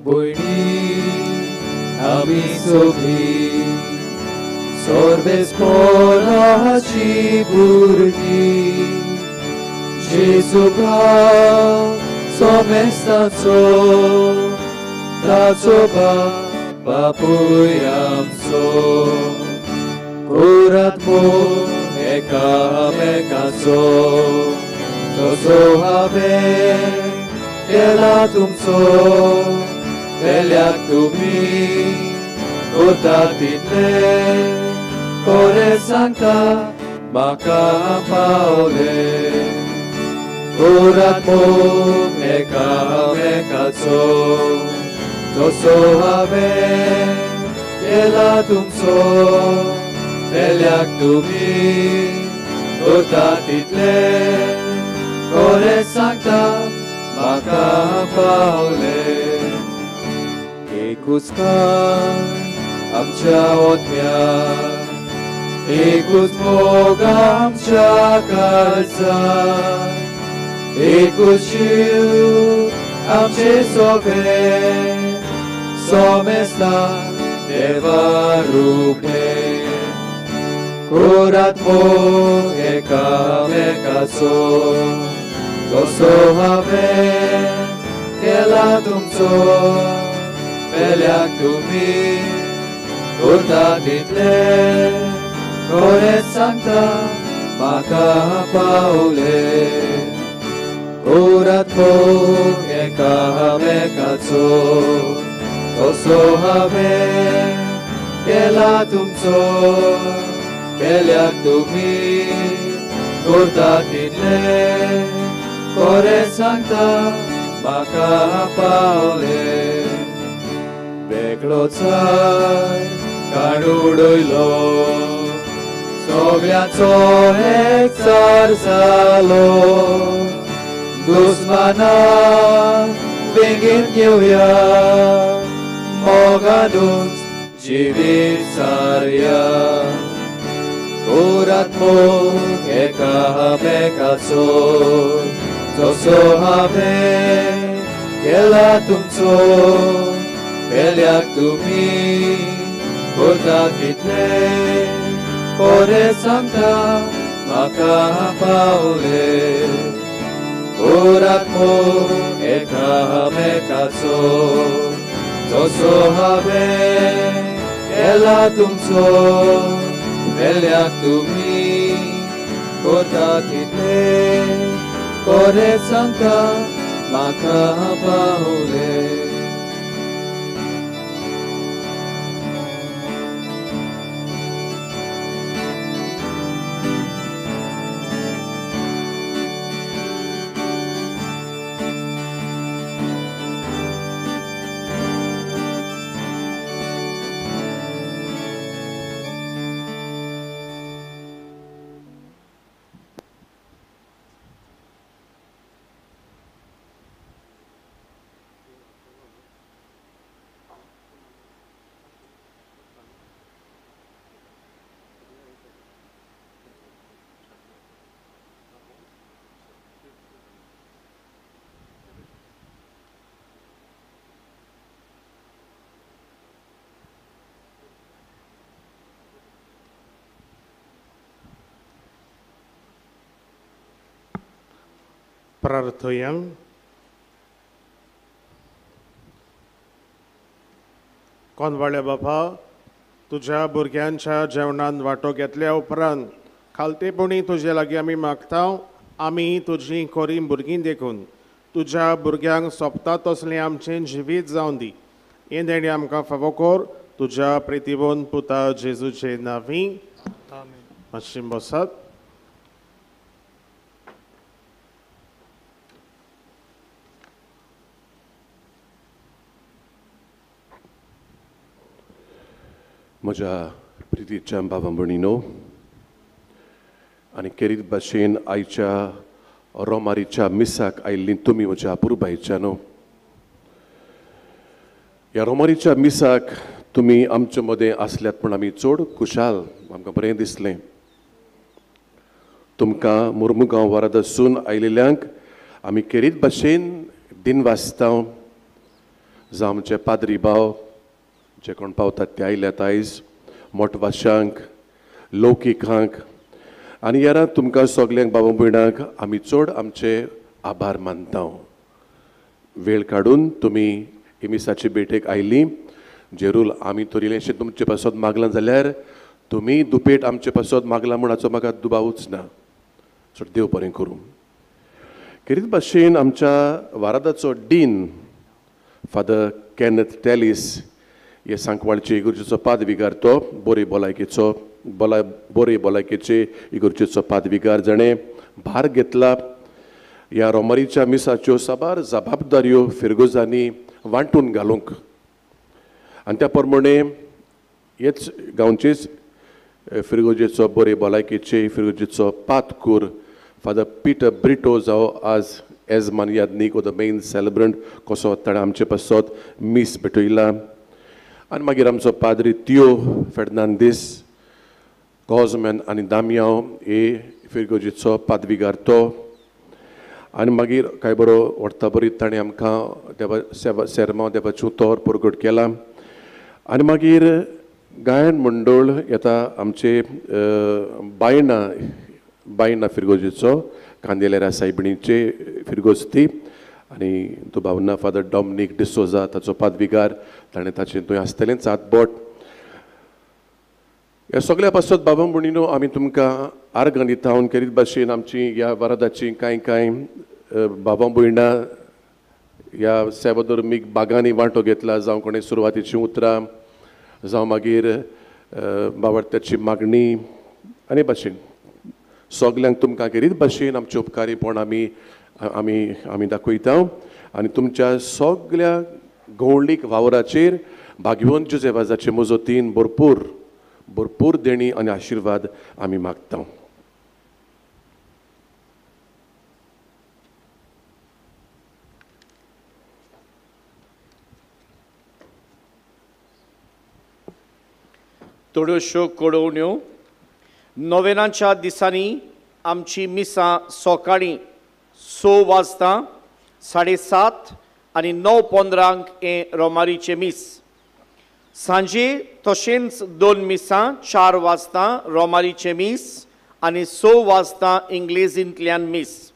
भयणी आमी सोबी सोर्बेस्पोराची भुरगीं जेजू भाव सोमेस्ताचो ताचो बापूय आमचो कोरात मोग एकामेकाचो तसो हांवें केला तुमचो पेल्याक तुमी करता तितलें खरें सांगता म्हाका पावलें कोरात मोग एकामेकाचो तसो हांवें केला तुमचो पेल्याक तुमी करता तितलें खरें सांगता म्हाका पावलें एकूच कान आमच्या ओत्म्याक एकूच मोग आमच्या काळजाक एकूच जीव आमचे सोबे सोमेस्ता देवा रुपे कोरात मोग एकामेकाचो तसो हांवें केला तुमचो पेल्याक तुमी करता तितलें खरें सांगता म्हाका पावलें कोरात मोग एकामेकाचो तसो हांवें केला तुमचो पेल्याक तुमी करता तितलें खरें सांगता म्हाका पावलें वेगळो चार काड उडयलो सगळ्यांचो एकचार जालो दुस्माना बेगीन घेवया मोगानूच जिवीत सारया कोरात मोग एकामेकाचो तसो हांवें केला तुमचो पेल्याक तुमी करता तितलें खरें सांगता म्हाका पावलें कोरात मोग एकामेकाचो तसो हांवें केला तुमचो पेल्याक तुमी करता तितलें खरें सांगता म्हाका पावलें. प्रार्थया. कोनवाळे बापा, तुज्या भुरग्यांच्या जेवणान वांटो घेतल्या उपरांत खालतेपणी तुजे लागीं आमी मागता, आमी तुजी खोरी भुरगीं देखून तुज्या भुरग्यांक सोंपता तसलें आमचें जिवीत जावन दी. हें देणें आमकां फावो कर तुज्या प्रितिवंत पुता जेजूचे नांवी. मातशें बसात. म्हज्या प्रितीच्या भावा भयणीनो आनी केरीत भाशेन आयच्या रोमारीच्या मिसाक आयिल्लीं तुमी म्हज्या पुरबायच्या न्हू, ह्या रोमारीच्या मिसाक तुमी आमचे मदें आसल्यात पूण आमी चड खुशाल, आमकां बरें दिसलें. तुमकां मुर्मुगांव वारादासून आयिल्ल्यांक आमी केरीत भाशेन दिनवासता. जावं आमचे पाद्री भाव जे कोण पावतात ते आयल्यात आयज, मोटवाशांक, लौकिकांक आनी यारा तुमकां सगल्यांक बाबा भयणांक आमी चड आमचे आभार मानता. वेळ काडून तुमी ही मिसाचे भेटेक आयली. जेरूल आमी तर इल्लेंशें तुमचे पासत मागलां जाल्यार तुमी दुपेट आमचे पासत मागलां म्हूण हाचो म्हाका दुबावूच ना. सो देव बरें करूं. खेरीत भाशेन आमच्या वारादाचो डीन फादर केनथ टेलीस हे सांकवाळचे इगर्जेचो पादविगार, तो बोरे भलायकेचो बोरे भलायकेचे इगर्जेचो पादविगार जाणें भार घेतला ह्या रोमारीच्या मिसाच्यो साबार जबाबदाऱ्यो फिरगोजांनी वांटून घालूंक आनी त्या प्रमाणे हेच गांवचेच फिरगोजेचो बोरे भलायकेचे फिरगोजेचो पातकूर फादर पिटर ब्रिटो जावं आज एजमान यादनीक वो the main celebrant कसो ताणें आमचे पासत मीस भेटयलां. आनी मागीर आमचो पाद्री तियो फेर्नांदीस कॉजमॅन आनी दामयांव हे फिरगोजेचो पादविगार तो. आनी मागीर कांय बरो व्हडता बरी ताणें आमकां देवा सेवा सेरमांव देवाचें उतर परगट केलां. आनी मागीर गायन मंडळ येता आमचे बायणा बायणा फिरगोजेचो कांदेलेरा सायबिणीचे फिरगोज ती आनी तो भावना फादर डॉमनीक डिसोजा ताचो पादविगार ताणें ताचें थंय आसतलेंच हातबोट. ह्या सगळ्या पासत बाबा भयणीनो आमी तुमकां आर्गां दिता. खेरीत भाशेन आमची ह्या वरादाची कांय कांय बाबा भयणां ह्या सेवाधर्मीक बागांनी वांटो घेतला, जावं कोणें सुरवातेचीं उतरां, जावं मागीर बावडत्याची मागणी आनी भाशेन सगल्यांक तुमकां खेरीत भाशेन आमचें उपकारीपण आमी आमी आमी दाखयता. आनी तुमच्या सगल्या गवळीक वावराचेर भाग्यवंत जुजेवाजाचे मजतीन भरपूर भरपूर देणी आनी आशिर्वाद आमी मागता. थोड्योश्यो कळोवण्यो. नोवेनाच्या दिसांनी आमची मिसां सकाळीं 6 वाजता, 7:30 आनी 9:15 हें रोमारीचें मीस. सांजे तशेंच 2 मिसां, 4 वाजता रोमारीचें मीस आनी 6 वाजता इंग्लेजींतल्यान मीस.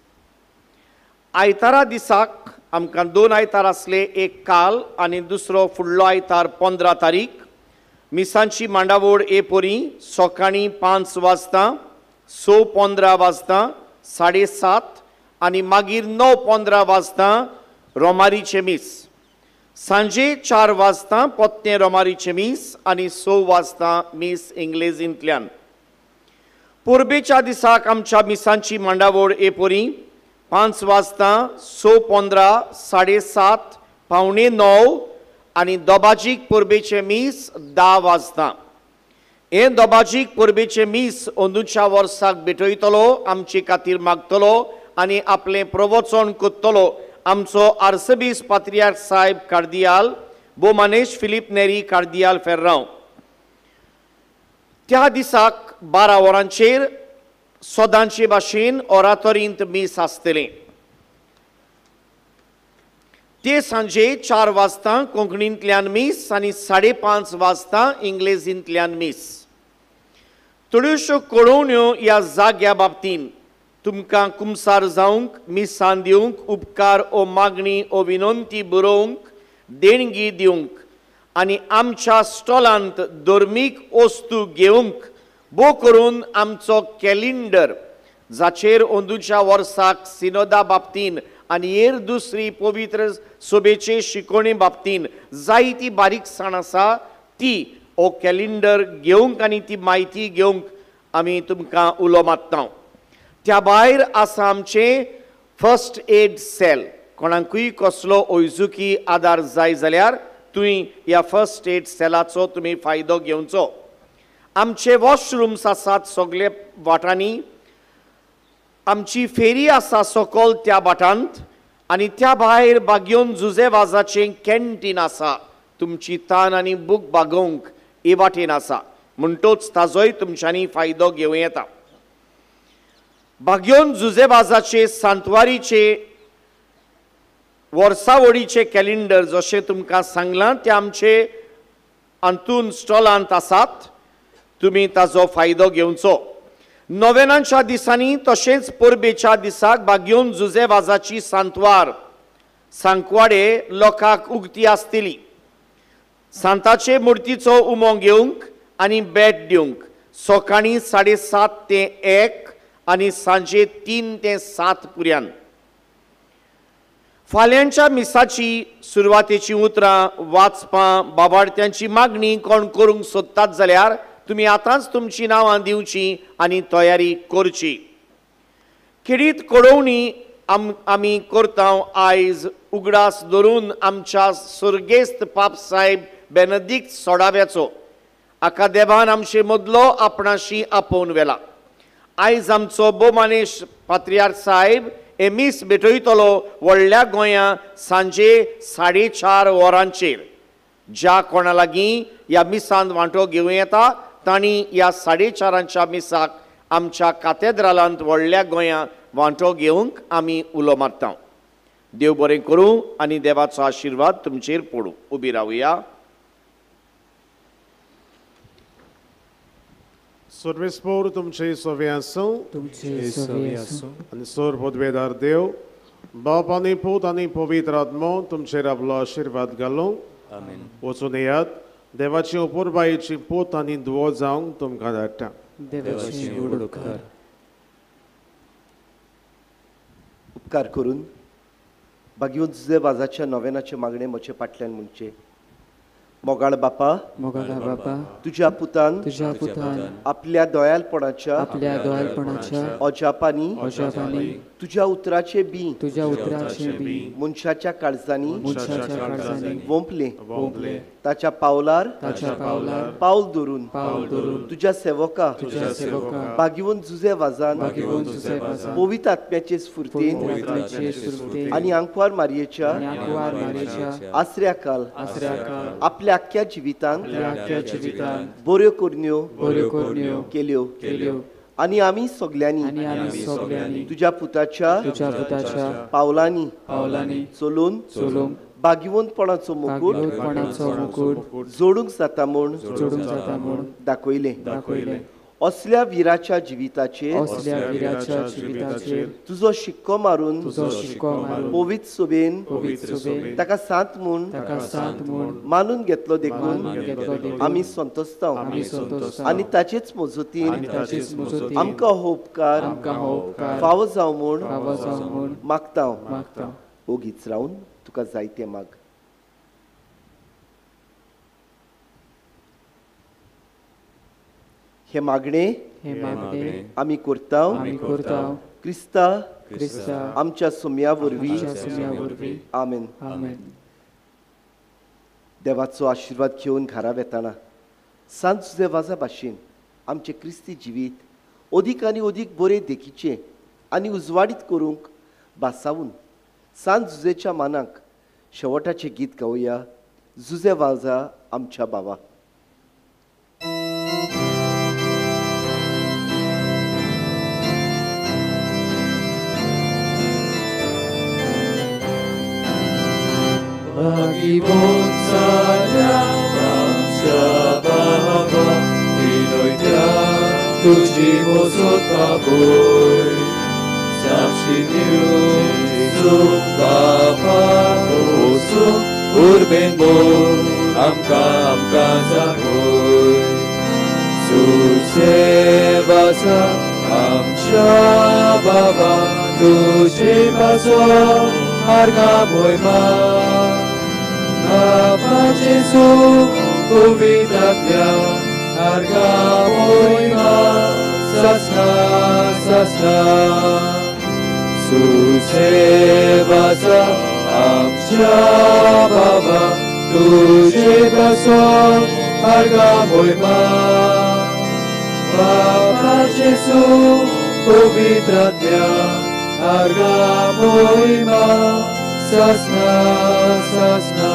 आयतारा दिसाक आमकां 2 आयतार आसले, एक काल आनी दुसरो फुडलो आयतार 15 तारीख. मिसांची मांडावळ ए पोरी सकाळीं 5 वाजता, 6:15 वाजता, 7:30 आनी मागीर 9:15 वाजता रोमारीचें मीस. सांजे 4 वाजता पोत्तें रोमारीचें मीस आनी 6 वाजता मीस इंग्लेजींतल्यान. परबेच्या दिसाक आमच्या मिसांची मांडावळ ए पोरी 5 वाजता, 6:15, 7:30, 8:45 आनी दोबाजीक परबेचें मीस 10 वाजता. हें दोबाजीक परबेचें मीस अंदूच्या वर्साक भेटयतलो, आमचे खातीर मागतलो आनी आपलें प्रवचन करतलो आमचो आर्सबीस पात्रियार्क साहेब कार्दियाल बोमानेश फिलीप नेरी कार्दियाल फेर्रांव. त्या दिसाक 12 वरांचेर सदांचे भाशेन ओरातोरींत मीस आसतलें. ते सांजे 4 वाजता कोंकणींतल्यान मीस आनी 5:30 वाजता इंग्लेजींतल्यान मीस. थोड्योश्यो कळोवण्यो ह्या जाग्या बाबतीन तुमकां कुमसार जावंक, मिसां दिवंक, उपकार ओ मागणी ओ विनंती बरोवंक, देणगी दिवंक आनी आमच्या स्टॉलांत धर्मीक वस्तू घेवंक बो करून आमचो कॅलेंडर जाचेर अंदूच्या वर्साक सिनोदा बाबतीन आनी हेर दुसरी पवित्र सभेचे शिकोवणे बाबतीन जायती बारीकसाण आसा ती हो कॅलेंडर घेवंक आनी ती म्हायती घेवंक आमी तुमकां उलो मारता. त्या भायर आसा आमचें फर्स्ट एड सेल. कोणाकूय कसलो वैजुकी आदार जाय जाल्यार तुवें ह्या फर्स्ट एड सेलाचो तुमी फायदो घेवचो. आमचे वॉशरूम्स आसात सगळे वाटांनी, आमची फेरी आसा सकल त्या वाटांत आनी त्या भायर बागयोन जुजे वाजाचें कॅन्टीन आसा. तुमची तान आनी भूक भागोवंक हे वाटेन आसा म्हणटोच ताजोय तुमच्यांनी फायदो घेवं येता. बागयोन जुजे वाजाचे सांतवारीचे वर्सावळीचे कॅलेंडर जशें तुमकां सांगलां तें आमचे अंतून स्टॉलांत आसात, तुमी ताजो फायदो घेवचो. नोवेनांच्या दिसांनी तशेंच परबेच्या दिसाक बागयोन जुजे वाजाची सांतवार सांकवाडे लोकांक उगती आसतली. सांताचे मुर्तीचो उमो घेवंक आनी भेट दिवंक सकाळीं 7:30 ते 1 आनी सांजे 3 ते 7 पुर्यान. फाल्यांच्या मिसाची सुरवातेची उतरां वाचपां बाबाडत्यांची मागणी कोण करूंक सोदतात जाल्यार तुमी आतांच तुमची नांवां दिवची आनी तयारी करची. खेरीत कळोवणी आमी करता आयज उगडास धरून आमच्या सर्गेस्त पाप साहेब बेनदीक सोडाव्याचो आका देवान आमचे मदलो आपणाशी आपोवन व्हेला. आयज आमचो बोमानेश पात्रियार्क साहेब हे मीस भेटयतलो व्हडल्या गोंया सांजे 4:30 वरांचेर. ज्या कोणा लागीं ह्या मिसांत वांटो घेवं येता तांणी ह्या 4:30 मिसाक आमच्या कातेद्रालांत व्हडल्या गोंया वांटो घेवंक आमी उलो मारता. देव बरें करूं आनी देवाचो आशिर्वाद तुमचेर पडूं. उबी रावया. सर्वेस्पोर तुमचे सोवे आसूं, तुमचे सोवे आसूं. आनी सोर पदवेदार देव बाप आनी पूत आनी पवित्र आत्मो तुमचेर आपलो आशिर्वाद घालूं. आमेन. वचून येयात, देवाची अपुरबायेची पूत आनी दुवो जावंक तुमकां धाडटा. देवाची व्हड उपकार. उपकार करून बागयोन जुजे वाजाच्या नोवेनाचे मागणे म्हजे फाटल्यान म्हणचे. मोगाळ बापा, मोगाळ बापा, तुज्या पुतान, तुज्या पुतान आपल्या दयालपणाच्या, आपल्या दयालपणाच्या अजापांनी, अजापांनी तुज्या उतराचे बी, तुज्या उतराचे बी मनशाच्या काळजांनी, मनशाच्या काळजांनी वोंपले, वोंपले. ताच्या पावलार, ताच्या पावलार पावल धरून, पावल धरून तुज्या सेवका, तुज्या सेवका बागयोन जुजे वाजान, बागयोन जुजे वाजान पवित्र आत्म्याचे स्फूर्तीन, पवित्र स्फूर्तीन आनी आंकवार मारयेच्या, आंकवार मारयेच्या आसऱ्याकाल, आसऱ्याकाल आपल्या आख्या जिवितांत, आख्या जिवितांत बऱ्यो करण्यो, बऱ्यो करण्यो केल्यो, केल्यो. आनी आमी सगल्यांनी, आनी आमी सगल्यांनी तुज्या पुताच्या, तुज्या पुताच्या पावलांनी, पावलांनी चलून, चलून भाग्यवंतपणाचो मुकूट, भाग्यवंतपणाचो मुकूट जोडूंक जाता म्हूण, जोडूंक जाता म्हूण दाखयलें, दाखयलें. असल्या विराच्या जिविताचेर, असल्या विराच्या जिविताचेर तुजो शिक्को मारून, तुजो शिक्को मारून पवित्र सोबेन, पवित्र सोबेन ताका सांत म्हूण, ताका सांत म्हूण मानून घेतलो देखून आमी संतोषता, आमी संतोषता. आनी ताचेच मजतीन, आनी ताचेच मजतीन आमकां हो उपकार, आमकां हो उपकार फावो जावं म्हूण, फावो जावं म्हूण मागता, मागता. ओगीच रावन तुका जायते माग. हे मागणे, हे मागणे आमी करता, आमी करता क्रिस्ता, क्रिस्ता आमच्या सोम्या वरवीं, आमच्या सोम्या वरवीं. आमेन. आमेन. देवाचो आशिर्वाद घेवन घरा वेताना सांत जुजे वाजा भाशेन आमचें क्रिस्ती जिवीत अदीक आनी अदीक बरें देखीचें आनी उजवाडीत करूंक भासावून सांत जुजेच्या मानाक शेवटाचें गीत गावया. जुजे वाजा आमच्या बाबा. भाग्यवंत जाल्या आमच्या बाबा, विनयत्या तुजी मजत बाबय, साक्षी दिवन बाबा वचून उर्बेन मोर आमकां आमकां जागय. सुसे वाजा आमच्या बाबा, तुजे पासो आर्गा मोयमा. बाबा जेजू पवित्र आत्म्या आर्गा मोयमा सासना सासना. सुसे वाजा आमच्या बाबा, तुजे पासो आर्गा मोयमा. बाबा जेजू पवित्र आत्म्या आर्गा मोयमा सासना सासना.